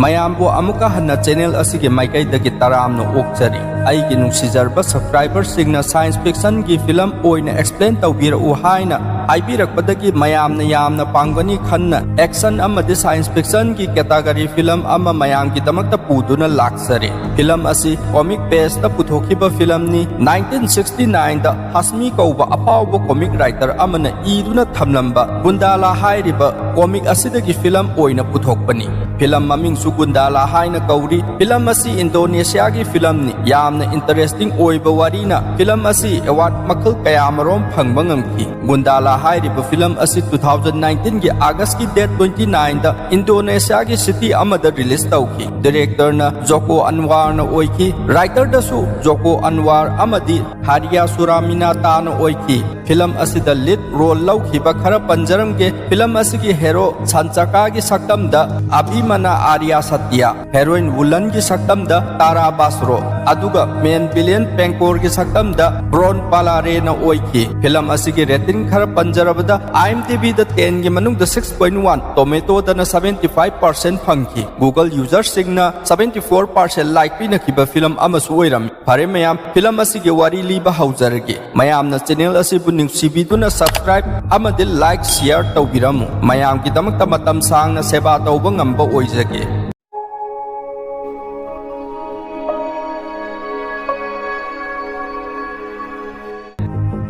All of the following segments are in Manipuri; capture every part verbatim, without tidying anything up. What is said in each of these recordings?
ꯃꯌꯥꯝꯕꯨ ꯑꯃꯨꯛꯀ ꯍꯟꯅ ꯆꯦꯅꯦꯜ ꯑꯁꯤꯒꯤ ꯃꯥꯏꯀꯩꯗꯒꯤ ꯇꯔꯥꯝꯅ ꯑꯣꯛꯆꯔꯤ꯫ ꯑꯩꯒꯤ ꯅꯨꯡꯁꯤꯖꯔꯕ ꯁꯕꯁꯀ꯭ꯔꯥꯏꯕꯔꯁꯤꯡꯅ ꯁꯥꯏꯟꯁ ꯐꯤꯛꯁꯟꯒꯤ ꯐꯤꯂꯝ ꯑꯣꯏꯅ ꯑꯦꯛꯁꯄ꯭ꯂꯦꯟ ꯇꯧꯕꯤꯔꯛꯎ ꯍꯥꯏꯅ ꯍꯥꯏꯕꯤꯔꯛꯄꯗꯒꯤ ꯃꯌꯥꯝꯅ ꯌꯥꯝꯅ ꯄꯥꯝꯒꯅꯤ ꯈꯟꯅ ꯑꯦꯛꯁꯟ ꯑꯃꯗꯤ ꯁꯥꯏꯟꯁ ꯐꯤꯛꯁꯟꯒꯤ ꯀꯦꯇꯥꯒꯣꯔꯤ ꯐꯤꯂꯝ ꯑꯃ ꯃꯌꯥꯝꯒꯤꯗꯃꯛꯇ ꯄꯨꯗꯨꯅ ꯂꯥꯛꯆꯔꯤ꯫ ꯐꯤꯂꯝ ꯑꯁꯤ ꯀꯣꯃꯤꯛ ꯕꯦꯁꯇ ꯄꯨꯊꯣꯛꯈꯤꯕ ꯐꯤꯂꯝꯅꯤ꯫ ꯅꯥꯏꯟꯇꯤꯟ ꯁꯤꯛꯁꯇꯤ ꯅꯥꯏꯟꯗ ꯍꯁꯃꯤ ꯀꯧꯕ ꯑꯐꯥꯎꯕ ꯀꯣꯃꯤꯛ ꯔꯥꯏꯇꯔ ꯑꯃꯅ ꯏꯗꯨꯅ ꯊꯝꯂꯝꯕ ꯒꯨꯟꯗꯥꯂꯥ ꯍꯥꯏꯔꯤꯕ ꯀꯣꯃꯤꯛ ꯑꯁꯤꯗꯒꯤ ꯐꯤꯂꯝ ꯑꯣꯏꯅ ꯄꯨꯊꯣꯛꯄꯅꯤ꯫ ꯐꯤꯂꯝ ꯃꯃꯤꯡꯁꯨ ꯒꯨꯟꯗꯥꯂꯥ ꯍꯥꯏꯅ ꯀꯧꯔꯤ꯫ ꯐꯤꯂꯝ ꯑꯁꯤ ꯏꯟꯗꯣꯅꯦꯁꯤꯌꯥꯒꯤ ꯐꯤꯂꯝꯅꯤ꯫ ꯌꯥꯝꯅ ꯏꯟꯇꯔꯦꯁꯇꯤꯡ ꯑꯣꯏꯕ ꯋꯥꯔꯤꯅ ꯐꯤꯂꯝ ꯑꯁꯤ ꯑꯦꯋꯥꯔꯗ ꯃꯈꯜ ꯀꯌꯥꯃꯔꯣꯝ ꯐꯪꯕ ꯉꯝꯈꯤ꯫ ꯒꯨꯟꯗꯥꯂꯥ ꯍꯥꯏꯔꯤꯕ ꯐꯤꯂꯝ ꯑꯁꯤ ꯇꯨ ꯊꯥꯎꯖꯟ ꯅꯥꯏꯟꯇꯤꯟꯒꯤ ꯑꯥꯒꯁꯀꯤ ꯗꯦꯠ ꯇ꯭ꯋꯦꯟꯇꯤ ꯅꯥꯏꯟꯗ ꯏꯟꯗꯣꯅꯦꯁꯤꯌꯥꯒꯤ ꯁꯤꯇꯤ ꯑꯃꯗ ꯔꯤꯂꯤꯖ ꯇꯧꯈꯤ꯫ ꯗꯤꯔꯦꯛꯇꯔꯅ ꯖꯣꯀꯣ ꯑꯟꯋꯥꯔꯅ ꯑꯣꯏꯈꯤ꯫ ꯔꯥꯏꯇꯔꯗꯁꯨ ꯖꯣꯀꯣ ꯑꯟꯋꯥꯔ ꯑꯃꯗꯤ ꯍꯥꯔꯤꯌꯥ ꯁꯨꯔꯥꯃꯤꯅꯥꯇꯥꯅ ꯑꯣꯏꯈꯤ꯫ ꯐꯤꯂꯝ ꯑꯁꯤꯗ ꯂꯤꯗ ꯔꯣꯜ ꯂꯧꯈꯤꯕ ꯈꯔ ꯄꯟꯖꯔꯝꯒꯦ꯫ ꯐꯤꯂꯝ ꯑꯁꯤꯒꯤ ꯍꯦꯔꯣ ꯁꯟꯆꯀꯥꯒꯤ ꯁꯛꯇꯝꯗ ꯑꯚꯤꯃꯅ ꯑꯥꯔꯌꯥ ꯁꯇꯤꯌꯥ, ꯍꯦꯔꯣꯏꯟ ꯋꯨꯂꯟꯒꯤ ꯁꯛꯇꯝꯗ ꯇꯥꯔꯥ ꯕꯥꯁ꯭ꯔꯣ, ꯑꯗꯨꯒ ꯃꯦꯟ ꯚꯤꯂꯦꯟ ꯄꯦꯡꯀꯣꯔꯒꯤ ꯁꯛꯇꯝꯗ ꯕ꯭ꯔꯣꯟ ꯄꯥꯂꯥꯔꯦꯅ ꯑꯣꯏꯈꯤ꯫ ꯐꯤꯂꯝ ꯑꯁꯤꯒꯤ ꯔꯦꯇꯤꯡ ꯈꯔ ꯄꯟꯖꯔꯕꯗ, IMDbꯗ ꯇꯦꯟꯒꯤ ꯃꯅꯨꯡꯗ ꯁꯤꯛꯁ ꯄꯣꯏꯟ ꯋꯥꯟ, ꯇꯣꯃꯦꯇꯣꯗꯅ ꯁꯚꯦꯟꯇꯤ ꯐꯥꯏꯚ ꯄꯥꯔꯁꯦꯟ ꯐꯪꯈꯤ꯫ ꯒꯨꯒꯜ ꯌꯨꯖꯔꯁꯤꯡꯅ ꯁꯚꯦꯟꯇꯤ ꯐꯣꯔ ꯄꯥꯔꯁꯦꯟ ꯂꯥꯏꯛ ꯄꯤꯅꯈꯤꯕ ꯐꯤꯂꯝ ꯑꯃꯁꯨ ꯑꯣꯏꯔꯝꯃꯤ꯫ ꯐꯔꯦ ꯃꯌꯥꯝ, ꯐꯤꯂꯝ ꯑꯁꯤꯒꯤ ꯋꯥꯔꯤ ꯂꯤꯕ ꯍꯧꯖꯔꯒꯦ꯫ ꯃꯌꯥꯝꯅ ꯆꯦꯅꯦꯜ ꯑꯁꯤꯕꯨ ꯅꯨꯡꯁꯤꯕꯤꯗꯨꯅ ꯁꯕꯁꯀ꯭ꯔꯥꯏꯕ ꯑꯃꯗꯤ ꯂꯥꯏꯛ, ꯁꯤꯌꯔ ꯇꯧꯕꯤꯔꯝꯃꯨ꯫ ꯃꯌꯥꯝꯒꯤꯗꯃꯛꯇ ꯃꯇꯝ ꯁꯥꯡꯅ ꯁꯦꯕꯥ ꯇꯧꯕ ꯉꯝꯕ ꯑꯣꯏꯖꯒꯦ꯫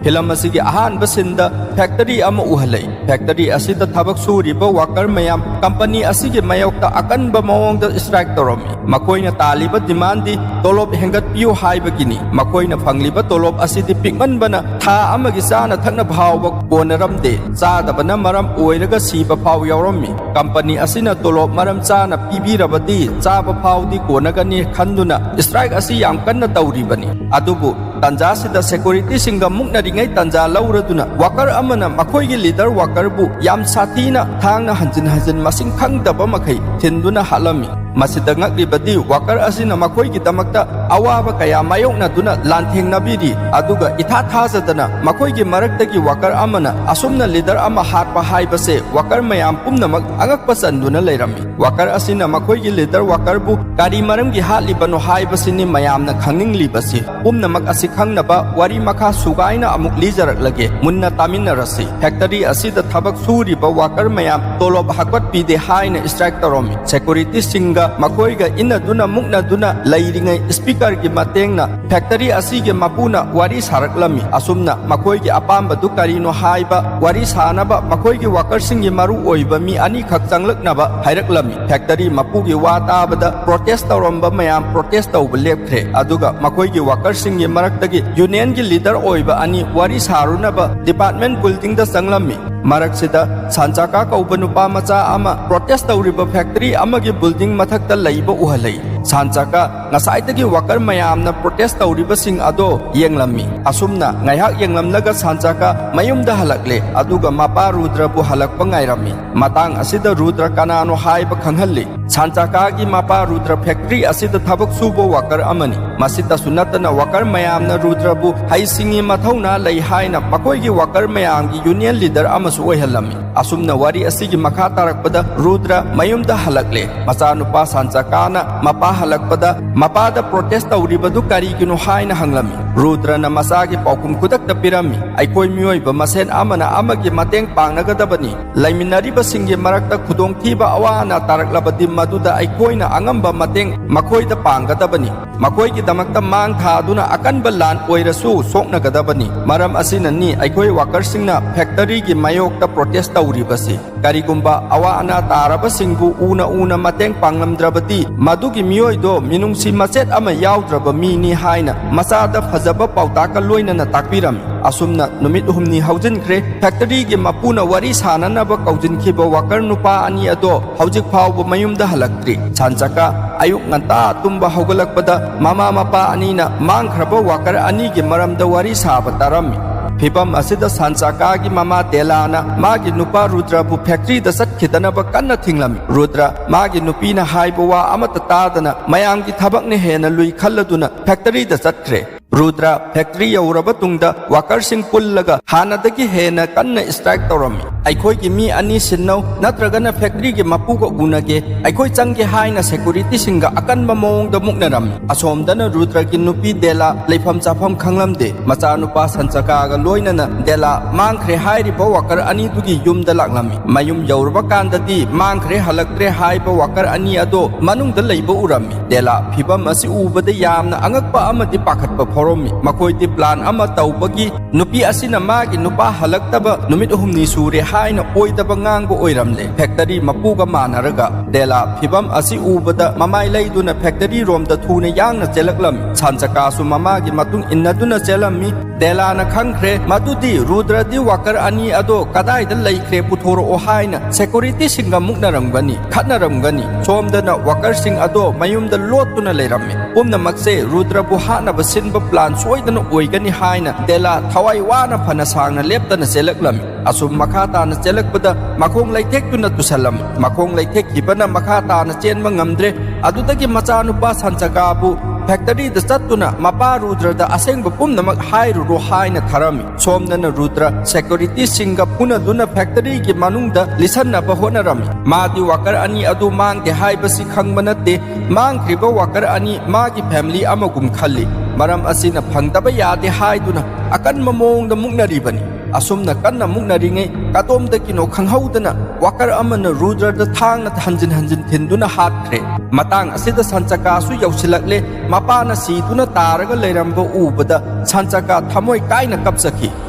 ꯐꯤꯂꯝ ꯑꯁꯤꯒꯤ ꯑꯍꯥꯟꯕ ꯁꯤꯟꯗ ꯐꯦꯛꯇꯔꯤ ꯑꯃ ꯎꯍꯜꯂꯛꯏ꯫ ꯐꯦꯛꯇꯔꯤ ꯑꯁꯤꯗ ꯊꯕꯛ ꯁꯨꯔꯤꯕ ꯋꯥꯀꯔ ꯃꯌꯥꯝ ꯀꯝꯄꯅꯤ ꯑꯁꯤꯒꯤ ꯃꯥꯌꯣꯛꯇ ꯑꯀꯟꯕ ꯃꯑꯣꯡꯗ ꯁ꯭ꯇ꯭ꯔꯥꯏꯛ ꯇꯧꯔꯝꯃꯤ꯫ ꯃꯈꯣꯏꯅ ꯇꯥꯜꯂꯤꯕ ꯗꯤꯃꯥꯟꯗꯤ ꯇꯣꯂꯣꯞ ꯍꯦꯟꯒꯠꯄꯤꯌꯨ ꯍꯥꯏꯕꯒꯤꯅꯤ꯫ ꯃꯈꯣꯏꯅ ꯐꯪꯂꯤꯕ ꯇꯣꯂꯣꯞ ꯑꯁꯤꯗꯤ ꯄꯤꯛꯃꯟꯕꯅ ꯊꯥ ꯑꯃꯒꯤ ꯆꯥꯅ ꯊꯛꯅ ꯐꯥꯎꯕ ꯀꯣꯟꯅꯔꯝꯗꯦ꯫ ꯆꯥꯗꯕꯅ ꯃꯔꯝ ꯑꯣꯏꯔꯒ ꯁꯤꯕ ꯐꯥꯎ ꯌꯥꯎꯔꯝꯃꯤ꯫ ꯀꯝꯄꯅꯤ ꯑꯁꯤꯅ ꯇꯣꯂꯣꯞ ꯃꯔꯝ ꯆꯥꯅ ꯄꯤꯕꯤꯔꯕꯗꯤ ꯆꯥꯕ ꯐꯥꯎꯗꯤ ꯀꯣꯟꯅꯒꯅꯤ ꯈꯟꯗꯨꯅ ꯁ꯭ꯇ꯭ꯔꯥꯏꯛ ꯑꯁꯤ ꯌꯥꯝ ꯀꯟꯅ ꯇꯧꯔꯤꯕꯅꯤ꯫ ꯑꯗꯨꯕꯨ ꯇꯟꯖꯥꯁꯤꯗ ꯁꯦꯀ꯭ꯌꯨꯔꯤꯇꯤꯁꯤꯡꯒ ꯃꯨꯛꯅꯔꯤꯉꯩ ꯇꯟꯖꯥ ꯂꯧꯔꯗꯨꯅ ꯋꯥꯀꯔ ꯑꯃꯅ ꯃꯈꯣꯏꯒꯤ ꯂꯤꯗꯔ ꯋꯥꯀꯔꯕꯨ ꯌꯥꯝ ꯁꯥꯊꯤꯅ ꯊꯥꯡꯅ ꯍꯟꯖꯤꯟ ꯍꯟꯖꯤꯟ ꯃꯁꯤꯡ ꯈꯪꯗꯕ ꯃꯈꯩ ꯊꯤꯟꯗꯨꯅ ꯍꯥꯠꯂꯝꯃꯤ꯫ ꯃꯁꯤꯗ ꯉꯛꯂꯤꯕꯗꯤ ꯋꯥꯀꯔ ꯑꯁꯤꯅ ꯃꯈꯣꯏꯒꯤꯗꯃꯛꯇ ꯑꯋꯥꯕ ꯀꯌꯥ ꯃꯥꯌꯣꯛꯅꯗꯨꯅ ꯂꯥꯟꯊꯦꯡꯅꯕꯤꯔꯤ, ꯑꯗꯨꯒ ꯏꯊꯥ ꯊꯥꯖꯗꯅ ꯃꯈꯣꯏꯒꯤ ꯃꯔꯛꯇꯒꯤ ꯋꯥꯀꯔ ꯑꯃꯅ ꯑꯁꯨꯝꯅ ꯂꯤꯗꯔ ꯑꯃ ꯍꯥꯠꯄ ꯍꯥꯏꯕꯁꯦ ꯋꯥꯀꯔ ꯃꯌꯥꯝ ꯄꯨꯝꯅꯃꯛ ꯑꯉꯛꯄ ꯆꯟꯗꯨꯅ ꯂꯩꯔꯝꯃꯤ꯫ ꯋꯥꯀꯔ ꯑꯁꯤꯅ ꯃꯈꯣꯏꯒꯤ ꯂꯤꯗꯔ ꯋꯥꯀꯔꯕꯨ ꯀꯔꯤ ꯃꯔꯝꯒꯤ ꯍꯥꯠꯂꯤꯕꯅꯣ ꯍꯥꯏꯕꯁꯤꯅꯤ ꯃꯌꯥꯝꯅ ꯈꯪꯅꯤꯡꯂꯤꯕꯁꯤ꯫ ꯄꯨꯝꯅꯃꯛ ꯑꯁꯤ ꯈꯪꯅꯕ ꯋꯥꯔꯤ ꯃꯈꯥ ꯁꯨꯒꯥꯏꯅ ꯑꯃꯨꯛ ꯂꯤꯖꯔꯛꯂꯒꯦ, ꯃꯨꯟꯅ ꯇꯥꯃꯤꯟꯅꯔꯁꯤ꯫ ꯐꯦꯛꯇꯔꯤ ꯑꯁꯤꯗ ꯊꯕꯛ ꯁꯨꯔꯤꯕ ꯋꯥꯀꯔ ꯃꯌꯥꯝ ꯇꯣꯂꯣꯞ ꯍꯥꯞꯀꯠꯄꯤꯗꯦ ꯍꯥꯏꯅ ꯁ꯭ꯇ꯭ꯔꯥꯏꯛ ꯇꯧꯔꯝꯃꯤ꯫ ꯁꯦꯀꯨꯔꯤꯇꯤꯁꯤꯡꯒ ꯃꯈꯣꯏꯒ ꯏꯟꯅꯗꯨꯅ ꯃꯨꯛꯅꯗꯨꯅ ꯂꯩꯔꯤꯉꯩ ꯁ꯭ꯄꯤꯀꯔꯒꯤ ꯃꯇꯦꯡꯅ ꯐꯦꯛꯇꯔꯤ ꯑꯁꯤꯒꯤ ꯃꯄꯨꯅ ꯋꯥꯔꯤ ꯁꯥꯔꯛꯂꯝꯃꯤ꯫ ꯑꯁꯨꯝꯅ ꯃꯈꯣꯏꯒꯤ ꯑꯄꯥꯝꯕꯗꯨ ꯀꯔꯤꯅꯣ ꯍꯥꯏꯕ ꯋꯥꯔꯤ ꯁꯥꯅꯕ ꯃꯈꯣꯏꯒꯤ ꯋꯥꯀꯔꯁꯤꯡꯒꯤ ꯃꯔꯨ ꯑꯣꯏꯕ ꯃꯤ ꯑꯅꯤꯈꯛ ꯆꯪꯂꯛꯅꯕ ꯍꯥꯏꯔꯛꯂꯝꯃꯤ꯫ ꯐꯦꯛꯇꯔꯤ ꯃꯄꯨꯒꯤ ꯋꯥ ꯇꯥꯕꯗ ꯄ꯭ꯔꯣꯇꯦꯁ ꯇꯧꯔꯝꯕ ꯃꯌꯥꯝ ꯄ꯭ꯔꯣꯇꯦꯁ ꯇꯧꯕ ꯂꯦꯞꯈ꯭ꯔꯦ, ꯑꯗꯨꯒ ꯃꯈꯣꯏꯒꯤ ꯋꯥꯀꯔꯁꯤꯡꯒꯤ ꯃꯔꯛꯇꯒꯤ ꯌꯨꯅꯤꯌꯟꯒꯤ ꯂꯤꯗꯔ ꯑꯣꯏꯕ ꯑꯅꯤ ꯋꯥꯔꯤ ꯁꯥꯔꯨꯅꯕ ꯗꯤꯄꯥꯔꯠꯃꯦꯟ ꯕꯤꯜꯗꯤꯡꯗ ꯆꯪꯂꯝꯃꯤ꯫ ꯃꯔꯛꯁꯤꯗ ꯁꯥꯟꯆꯥꯀꯥ ꯀꯧꯕ ꯅꯨꯄꯥ ꯃꯆꯥ ꯑꯃ ꯄ꯭ꯔꯣꯇꯦꯁ ꯇꯧꯔꯤꯕ ꯐꯦꯛꯇꯔꯤ ꯑꯃꯒꯤ ꯕꯤꯜꯗꯤꯡ ꯃꯊꯛꯇ ꯂꯩꯕ ꯎꯍꯜꯂꯤ꯫ ꯁꯥꯟꯆꯥꯀꯥ ꯉꯁꯥꯏꯗꯒꯤ ꯋꯥꯀꯔ ꯃꯌꯥꯝꯅ ꯄ꯭ꯔꯣꯇꯦꯁ ꯇꯧꯔꯤꯕꯁꯤꯡ ꯑꯗꯣ ꯌꯦꯡꯂꯝꯃꯤ꯫ ꯑꯁꯨꯝꯅ ꯉꯥꯏꯍꯥꯛ ꯌꯦꯡꯂꯝꯂꯒ ꯁꯥꯟꯆꯥꯀꯥ ꯃꯌꯨꯝꯗ ꯍꯜꯂꯛꯂꯦ, ꯑꯗꯨꯒ ꯃꯄꯥ ꯔꯨꯗ꯭ꯔꯕꯨ ꯍꯜꯂꯛꯄ ꯉꯥꯏꯔꯝꯃꯤ꯫ ꯃꯇꯥꯡ ꯑꯁꯤꯗ ꯔꯨꯗ꯭ꯔ ꯀꯅꯥꯅꯣ ꯍꯥꯏꯕ ꯈꯪꯍꯜꯂꯤ꯫ ꯁꯥꯟꯆꯥꯀꯥꯒꯤ ꯃꯄꯥ ꯔꯨꯗ꯭ꯔ ꯐꯦꯛꯇꯔꯤ ꯑꯁꯤꯗ ꯊꯕꯛ ꯁꯨꯕ ꯋꯥꯀꯔ ꯑꯃꯅꯤ꯫ ꯃꯁꯤꯇꯁꯨ ꯅꯠꯇꯅ ꯋꯥꯀꯔ ꯃꯌꯥꯝꯅ ꯔꯨꯗ꯭ꯔꯕꯨ ꯍꯩꯁꯤꯡꯉꯤ, ꯃꯊꯧꯅꯥ ꯂꯩ ꯍꯥꯏꯅ ꯃꯈꯣꯏꯒꯤ ꯋꯥꯀꯔ ꯃꯌꯥꯝꯒꯤ ꯌꯨꯅꯤꯌꯟ ꯂꯤꯗꯔ ꯑꯃꯁꯨ ꯑꯣꯏꯍꯜꯂꯝꯃꯤ꯫ ꯑꯁꯨꯝꯅ ꯋꯥꯔꯤ ꯑꯁꯤꯒꯤ ꯃꯈꯥ ꯇꯥꯔꯛꯄꯗ ꯔꯨꯗ꯭ꯔ ꯃꯌꯨꯝꯗ ꯍꯜꯂꯛꯂꯦ꯫ ꯃꯆꯥꯅꯨꯄꯥ ꯁꯥꯟꯆꯥꯀꯥꯅ ꯃꯄꯥ ꯍꯜꯂꯛꯄꯗ ꯃꯄꯥꯗ ꯄ꯭ꯔꯣꯇꯦꯁ ꯇꯧꯔꯤꯕꯗꯨ ꯀꯔꯤꯒꯤꯅꯣ ꯍꯥꯏꯅ ꯍꯪꯂꯝꯃꯤ꯫ ꯔꯨꯗ꯭ꯔꯅ ꯃꯆꯥꯒꯤ ꯄꯥꯎꯈꯨꯝ ꯈꯨꯗꯛꯇ ꯄꯤꯔꯝꯃꯤ, "ꯑꯩꯈꯣꯏ ꯃꯤꯑꯣꯏꯕ ꯃꯁꯦꯟ ꯑꯃꯅ ꯑꯃꯒꯤ ꯃꯇꯦꯡ ꯄꯥꯡꯅꯒꯗꯕꯅꯤ꯫ ꯂꯩꯃꯤꯟꯅꯔꯤꯕꯁꯤꯡꯒꯤ ꯃꯔꯛꯇ ꯈꯨꯗꯣꯡꯊꯤꯕ ꯑꯋꯥ ꯑꯅꯥ ꯇꯥꯔꯛꯂꯕꯗꯤ ꯃꯗꯨꯗ ꯑꯩꯈꯣꯏꯅ ꯑꯉꯝꯕ ꯃꯇꯦꯡ ꯃꯈꯣꯏꯗ ꯄꯥꯡꯒꯗꯕꯅꯤ꯫ ꯃꯈꯣꯏꯒꯤꯗꯃꯛꯇ ꯃꯥꯡ ꯊꯥꯗꯨꯅ ꯑꯀꯟꯕ ꯂꯥꯟ ꯑꯣꯏꯔꯁꯨ ꯁꯣꯛꯅꯒꯗꯕꯅꯤ꯫ ꯃꯔꯝ ꯑꯁꯤꯅꯅꯤ ꯑꯩꯈꯣꯏ ꯋꯥꯀꯔꯁꯤꯡꯅ ꯐꯦꯛꯇꯔꯤꯒꯤ ꯃꯥꯌꯣꯛꯇ ꯄ꯭ꯔꯣꯇꯦꯁ ꯇꯧꯔꯤꯕꯁꯤ꯫ ꯀꯔꯤꯒꯨꯝꯕ ꯑꯋꯥ ꯑꯅꯥ ꯇꯥꯔꯕꯁꯤꯡꯕꯨ ꯎꯅ ꯎꯅ ꯃꯇꯦꯡ ꯄꯥꯡꯂꯝꯗ꯭ꯔꯕꯗꯤ ꯃꯗꯨꯒꯤ ꯃꯤꯑꯣꯏꯗꯣ ꯃꯤꯅꯨꯡꯁꯤ ꯃꯆꯦꯠ ꯑꯃ ꯌꯥꯎꯗ꯭ꯔꯕ ꯃꯤꯅꯤ" ꯍꯥꯏꯅ ꯃꯆꯥꯗ ꯐꯖꯕ ꯄꯥꯎꯇꯥꯛꯀ ꯂꯣꯏꯅꯅ ꯇꯥꯛꯄꯤꯔꯝꯃꯤ꯫ ꯑꯁꯨꯝꯅ ꯅꯨꯃꯤꯠ ꯍꯨꯝꯅꯤ ꯍꯧꯖꯤꯟꯈ꯭ꯔꯦ꯫ ꯐꯦꯛꯇꯔꯤꯒꯤ ꯃꯄꯨꯅ ꯋꯥꯔꯤ ꯁꯥꯅꯅꯕ ꯀꯧꯁꯤꯟꯈꯤꯕ ꯋꯥꯀꯔ ꯅꯨꯄꯥ ꯑꯅꯤ ꯑꯗꯣ ꯍꯧꯖꯤꯛ ꯐꯥꯎꯕ ꯃꯌꯨꯝꯗ ꯍꯜꯂꯛꯇ꯭ꯔꯤ꯫ ꯁꯥꯟꯆꯥꯀꯥ ꯑꯌꯨꯛ ꯉꯟꯇꯥ ꯇꯨꯝꯕ ꯍꯧꯒꯠꯂꯛꯄꯗ ꯃꯃꯥ ꯃꯄꯥ ꯑꯅꯤꯅ ꯃꯥꯡꯈ꯭ꯔꯕ ꯋꯥꯀꯔ ꯑꯅꯤꯒꯤ ꯃꯔꯝꯗ ꯋꯥꯔꯤ ꯁꯥꯕ ꯇꯥꯔꯝꯃꯤ꯫ ꯐꯤꯚꯝ ꯑꯁꯤꯗ ꯁꯥꯟꯆꯥꯀꯥꯒꯤ ꯃꯃꯥ ꯗꯦꯂꯥꯅ ꯃꯥꯒꯤ ꯅꯨꯄꯥ ꯔꯨꯗ꯭ꯔꯕꯨ ꯐꯦꯛꯇꯔꯤꯗ ꯆꯠꯈꯤꯗꯅꯕ ꯀꯟꯅ ꯊꯤꯡꯂꯝꯃꯤ꯫ ꯔꯨꯗ꯭ꯔ ꯃꯥꯒꯤ ꯅꯨꯄꯤꯅ ꯍꯥꯏꯕ ꯋꯥ ꯑꯃꯠꯇ ꯇꯥꯗꯅ ꯃꯌꯥꯝꯒꯤ ꯊꯕꯛꯅ ꯍꯦꯟꯅ ꯂꯨꯏ ꯈꯜꯂꯗꯨꯅ ꯐꯦꯛꯇꯔꯤꯗ ꯆꯠꯈ꯭ꯔꯦ꯫ ꯔꯨꯗ꯭ꯔ ꯐꯦꯛꯇꯔꯤ ꯌꯧꯔꯕ ꯇꯨꯡꯗ ꯋꯥꯀꯔꯁꯤꯡ ꯄꯨꯜꯂꯒ ꯍꯥꯟꯅꯗꯒꯤ ꯍꯦꯟꯅ ꯀꯟꯅ ꯁ꯭ꯇ꯭ꯔꯥꯏꯛ ꯇꯧꯔꯝꯃꯤ꯫ "ꯑꯩꯈꯣꯏꯒꯤ ꯃꯤ ꯑꯅꯤ ꯁꯤꯟꯅꯧ, ꯅꯠꯇ꯭ꯔꯒꯅ ꯐꯦꯛꯇꯔꯤꯒꯤ ꯃꯄꯨꯒ ꯎꯅꯒꯦ, ꯑꯩꯈꯣꯏ ꯆꯪꯒꯦ" ꯍꯥꯏꯅ ꯁꯦꯀꯨꯔꯤꯇꯤꯁꯤꯡꯒ ꯑꯀꯟꯕ ꯃꯑꯣꯡꯗ ꯃꯨꯛꯅꯔꯝꯃꯤ꯫ ꯑꯁꯣꯝꯗꯅ ꯔꯨꯗ꯭ꯔꯒꯤ ꯅꯨꯄꯤ ꯗꯦꯂꯥ ꯂꯩꯐꯝ ꯆꯥꯐꯝ ꯈꯪꯂꯝꯗꯦ꯫ ꯃꯆꯥꯅꯨꯄꯥ ꯁꯟꯆꯀꯥꯒ ꯂꯣꯏꯅꯅ ꯗꯦꯂꯥ ꯃꯥꯡꯈ꯭ꯔꯦ ꯍꯥꯏꯔꯤꯕ ꯋꯥꯀꯔ ꯑꯅꯤꯗꯨꯒꯤ ꯌꯨꯝꯗ ꯂꯥꯛꯂꯝꯃꯤ꯫ ꯃꯌꯨꯝ ꯌꯧꯔꯕ ꯀꯥꯟꯗꯗꯤ ꯃꯥꯡꯈ꯭ꯔꯦ, ꯍꯜꯂꯛꯇ꯭ꯔꯦ ꯍꯥꯏꯕ ꯋꯥꯀꯔ ꯑꯅꯤ ꯑꯗꯣ ꯃꯅꯨꯡꯗ ꯂꯩꯕ ꯎꯔꯝꯃꯤ꯫ ꯗꯦꯂꯥ ꯐꯤꯚꯝ ꯑꯁꯤ ꯎꯕꯗ ꯌꯥꯝꯅ ꯑꯉꯛꯄ ꯑꯃꯗꯤ ꯄꯥꯈꯠꯄ ꯐꯥꯎꯔꯝꯃꯤ꯫ ꯃꯈꯣꯏꯗꯤ ꯄ꯭ꯂꯥꯟ ꯑꯃ ꯇꯧꯕꯒꯤ ꯅꯨꯄꯤ ꯑꯁꯤꯅ ꯃꯥꯒꯤ ꯅꯨꯄꯥ ꯍꯜꯂꯛꯇꯕ ꯅꯨꯃꯤꯠ ꯍꯨꯝꯅꯤ ꯁꯨꯔꯦ ꯍꯥꯏꯅ ꯑꯣꯏꯗꯕ ꯉꯥꯡꯕ ꯑꯣꯏꯔꯝꯂꯦ꯫ ꯐꯦꯛꯇꯔꯤ ꯃꯄꯨꯒ ꯃꯥꯟꯅꯔꯒ ꯗꯦꯂꯥ ꯐꯤꯚꯝ ꯑꯁꯤ ꯎꯕꯗ ꯃꯃꯥꯏ ꯂꯩꯗꯨꯅ ꯐꯦꯛꯇꯔꯤ ꯔꯣꯝꯗ ꯊꯨꯅ ꯌꯥꯡꯅ ꯆꯦꯜꯂꯛꯂꯝꯃꯤ꯫ ꯁꯥꯟꯆꯀꯥꯁꯨ ꯃꯃꯥꯒꯤ ꯃꯇꯨꯡ ꯏꯟꯅꯗꯨꯅ ꯆꯦꯜꯂꯝꯃꯤ꯫ ꯗꯦꯂꯥꯅ ꯈꯪꯈ꯭ꯔꯦ ꯃꯗꯨꯗꯤ ꯔꯨꯗ꯭ꯔꯗꯤ ꯋꯥꯀꯔ ꯑꯅꯤ ꯑꯗꯣ ꯀꯗꯥꯏꯗ ꯂꯩꯈ꯭ꯔꯦ ꯄꯨꯊꯣꯔꯛꯑꯣ ꯍꯥꯏꯅ ꯁꯦꯀꯨꯔꯤꯇꯤꯁꯤꯡꯒ ꯃꯨꯛꯅꯔꯝꯒꯅꯤ, ꯈꯠꯅꯔꯝꯒꯅꯤ꯫ ꯁꯣꯝꯗꯅ ꯋꯥꯀꯔꯁꯤꯡ ꯑꯗꯣ ꯃꯌꯨꯝꯗ ꯂꯣꯠꯇꯨꯅ ꯂꯩꯔꯝꯃꯤ꯫ ꯄꯨꯝꯅꯃꯛꯁꯦ ꯔꯨꯗ꯭ꯔꯕꯨ ꯍꯥꯠꯅꯕ ꯁꯤꯟꯕ ꯄ꯭ꯂꯥꯟ ꯁꯣꯏꯗꯅ ꯑꯣꯏꯒꯅꯤ ꯍꯥꯏꯅ ꯗꯦꯂꯥ ꯊꯋꯥꯏ ꯋꯥꯅ ꯐꯅ ꯁꯥꯡꯅ ꯂꯦꯞꯇꯅ ꯆꯦꯜꯂꯛꯂꯝꯃꯤ꯫ ꯑꯁꯨꯝ ꯃꯈꯥ ꯇꯥꯅ ꯆꯦꯜꯂꯛꯄꯗ ꯃꯈꯣꯡ ꯂꯩꯊꯦꯛꯇꯨꯅ ꯇꯨꯁꯜꯂꯝꯃꯤ꯫ ꯃꯈꯣꯡ ꯂꯩꯊꯦꯛꯈꯤꯕꯅ ꯃꯈꯥ ꯇꯥꯅ ꯆꯦꯟꯕ ꯉꯝꯗ꯭ꯔꯦ꯫ ꯑꯗꯨꯗꯒꯤ ꯃꯆꯥꯅꯨꯄꯥ ꯁꯟꯆꯀꯥꯕꯨ ꯐꯦꯛꯇꯔꯤꯗ ꯆꯠꯇꯨꯅ ꯃꯄꯥ ꯔꯨꯗ꯭ꯔꯗ ꯑꯁꯦꯡꯕ ꯄꯨꯝꯅꯃꯛ ꯍꯥꯏꯔꯨꯔꯣ ꯍꯥꯏꯅ ꯊꯥꯔꯝꯃꯤ꯫ ꯁꯣꯝꯗꯅ ꯔꯨꯗ꯭ꯔ ꯁꯦꯀ꯭ꯌꯨꯔꯤꯇꯤꯁꯤꯡꯒ ꯐꯨꯅꯗꯨꯅ ꯐꯦꯛꯇꯔꯤꯒꯤ ꯃꯅꯨꯡꯗ ꯂꯤꯁꯟꯅꯕ ꯍꯣꯠꯅꯔꯝꯃꯤ꯫ ꯃꯥꯗꯤ ꯋꯥꯀꯔ ꯑꯅꯤ ꯑꯗꯨ ꯃꯥꯡꯗꯦ ꯍꯥꯏꯕꯁꯤ ꯈꯪꯕ ꯅꯠꯇꯦ꯫ ꯃꯥꯡꯈ꯭ꯔꯤꯕ ꯋꯥꯀꯔ ꯑꯅꯤ ꯃꯥꯒꯤ ꯐꯦꯃꯤꯂꯤ ꯑꯃꯒꯨꯝ ꯈꯜꯂꯤ꯫ ꯃꯔꯝ ꯑꯁꯤꯅ ꯐꯪꯗꯕ ꯌꯥꯗꯦ ꯍꯥꯏꯗꯨꯅ ꯑꯀꯟꯕ ꯃꯑꯣꯡꯗ ꯃꯨꯛꯅꯔꯤꯕꯅꯤ꯫ ꯑꯁꯨꯝꯅ ꯀꯟꯅ ꯃꯨꯛꯅꯔꯤꯉꯩ ꯀꯗꯣꯝꯗꯒꯤꯅꯣ ꯈꯪꯍꯧꯗꯅ ꯋꯥꯀꯔ ꯑꯃꯅ ꯔꯨꯗ꯭ꯔꯗ ꯊꯥꯡꯅ ꯍꯟꯖꯤꯟ ꯍꯟꯖꯤꯟ ꯊꯤꯟꯗꯨꯅ ꯍꯥꯠꯈ꯭ꯔꯦ꯫ ꯃꯇꯥꯡ ꯑꯁꯤꯗ ꯁꯟꯆꯀꯥꯁꯨ ꯌꯧꯁꯤꯜꯂꯛꯂꯦ꯫ ꯃꯄꯥꯅ ꯁꯤꯗꯨꯅ ꯇꯥꯔꯒ ꯂꯩꯔꯝꯕ ꯎꯕꯗ ꯁꯟꯆꯀꯥ ꯊꯃꯣꯏ ꯀꯥꯏꯅ ꯀꯞꯆꯈꯤ꯫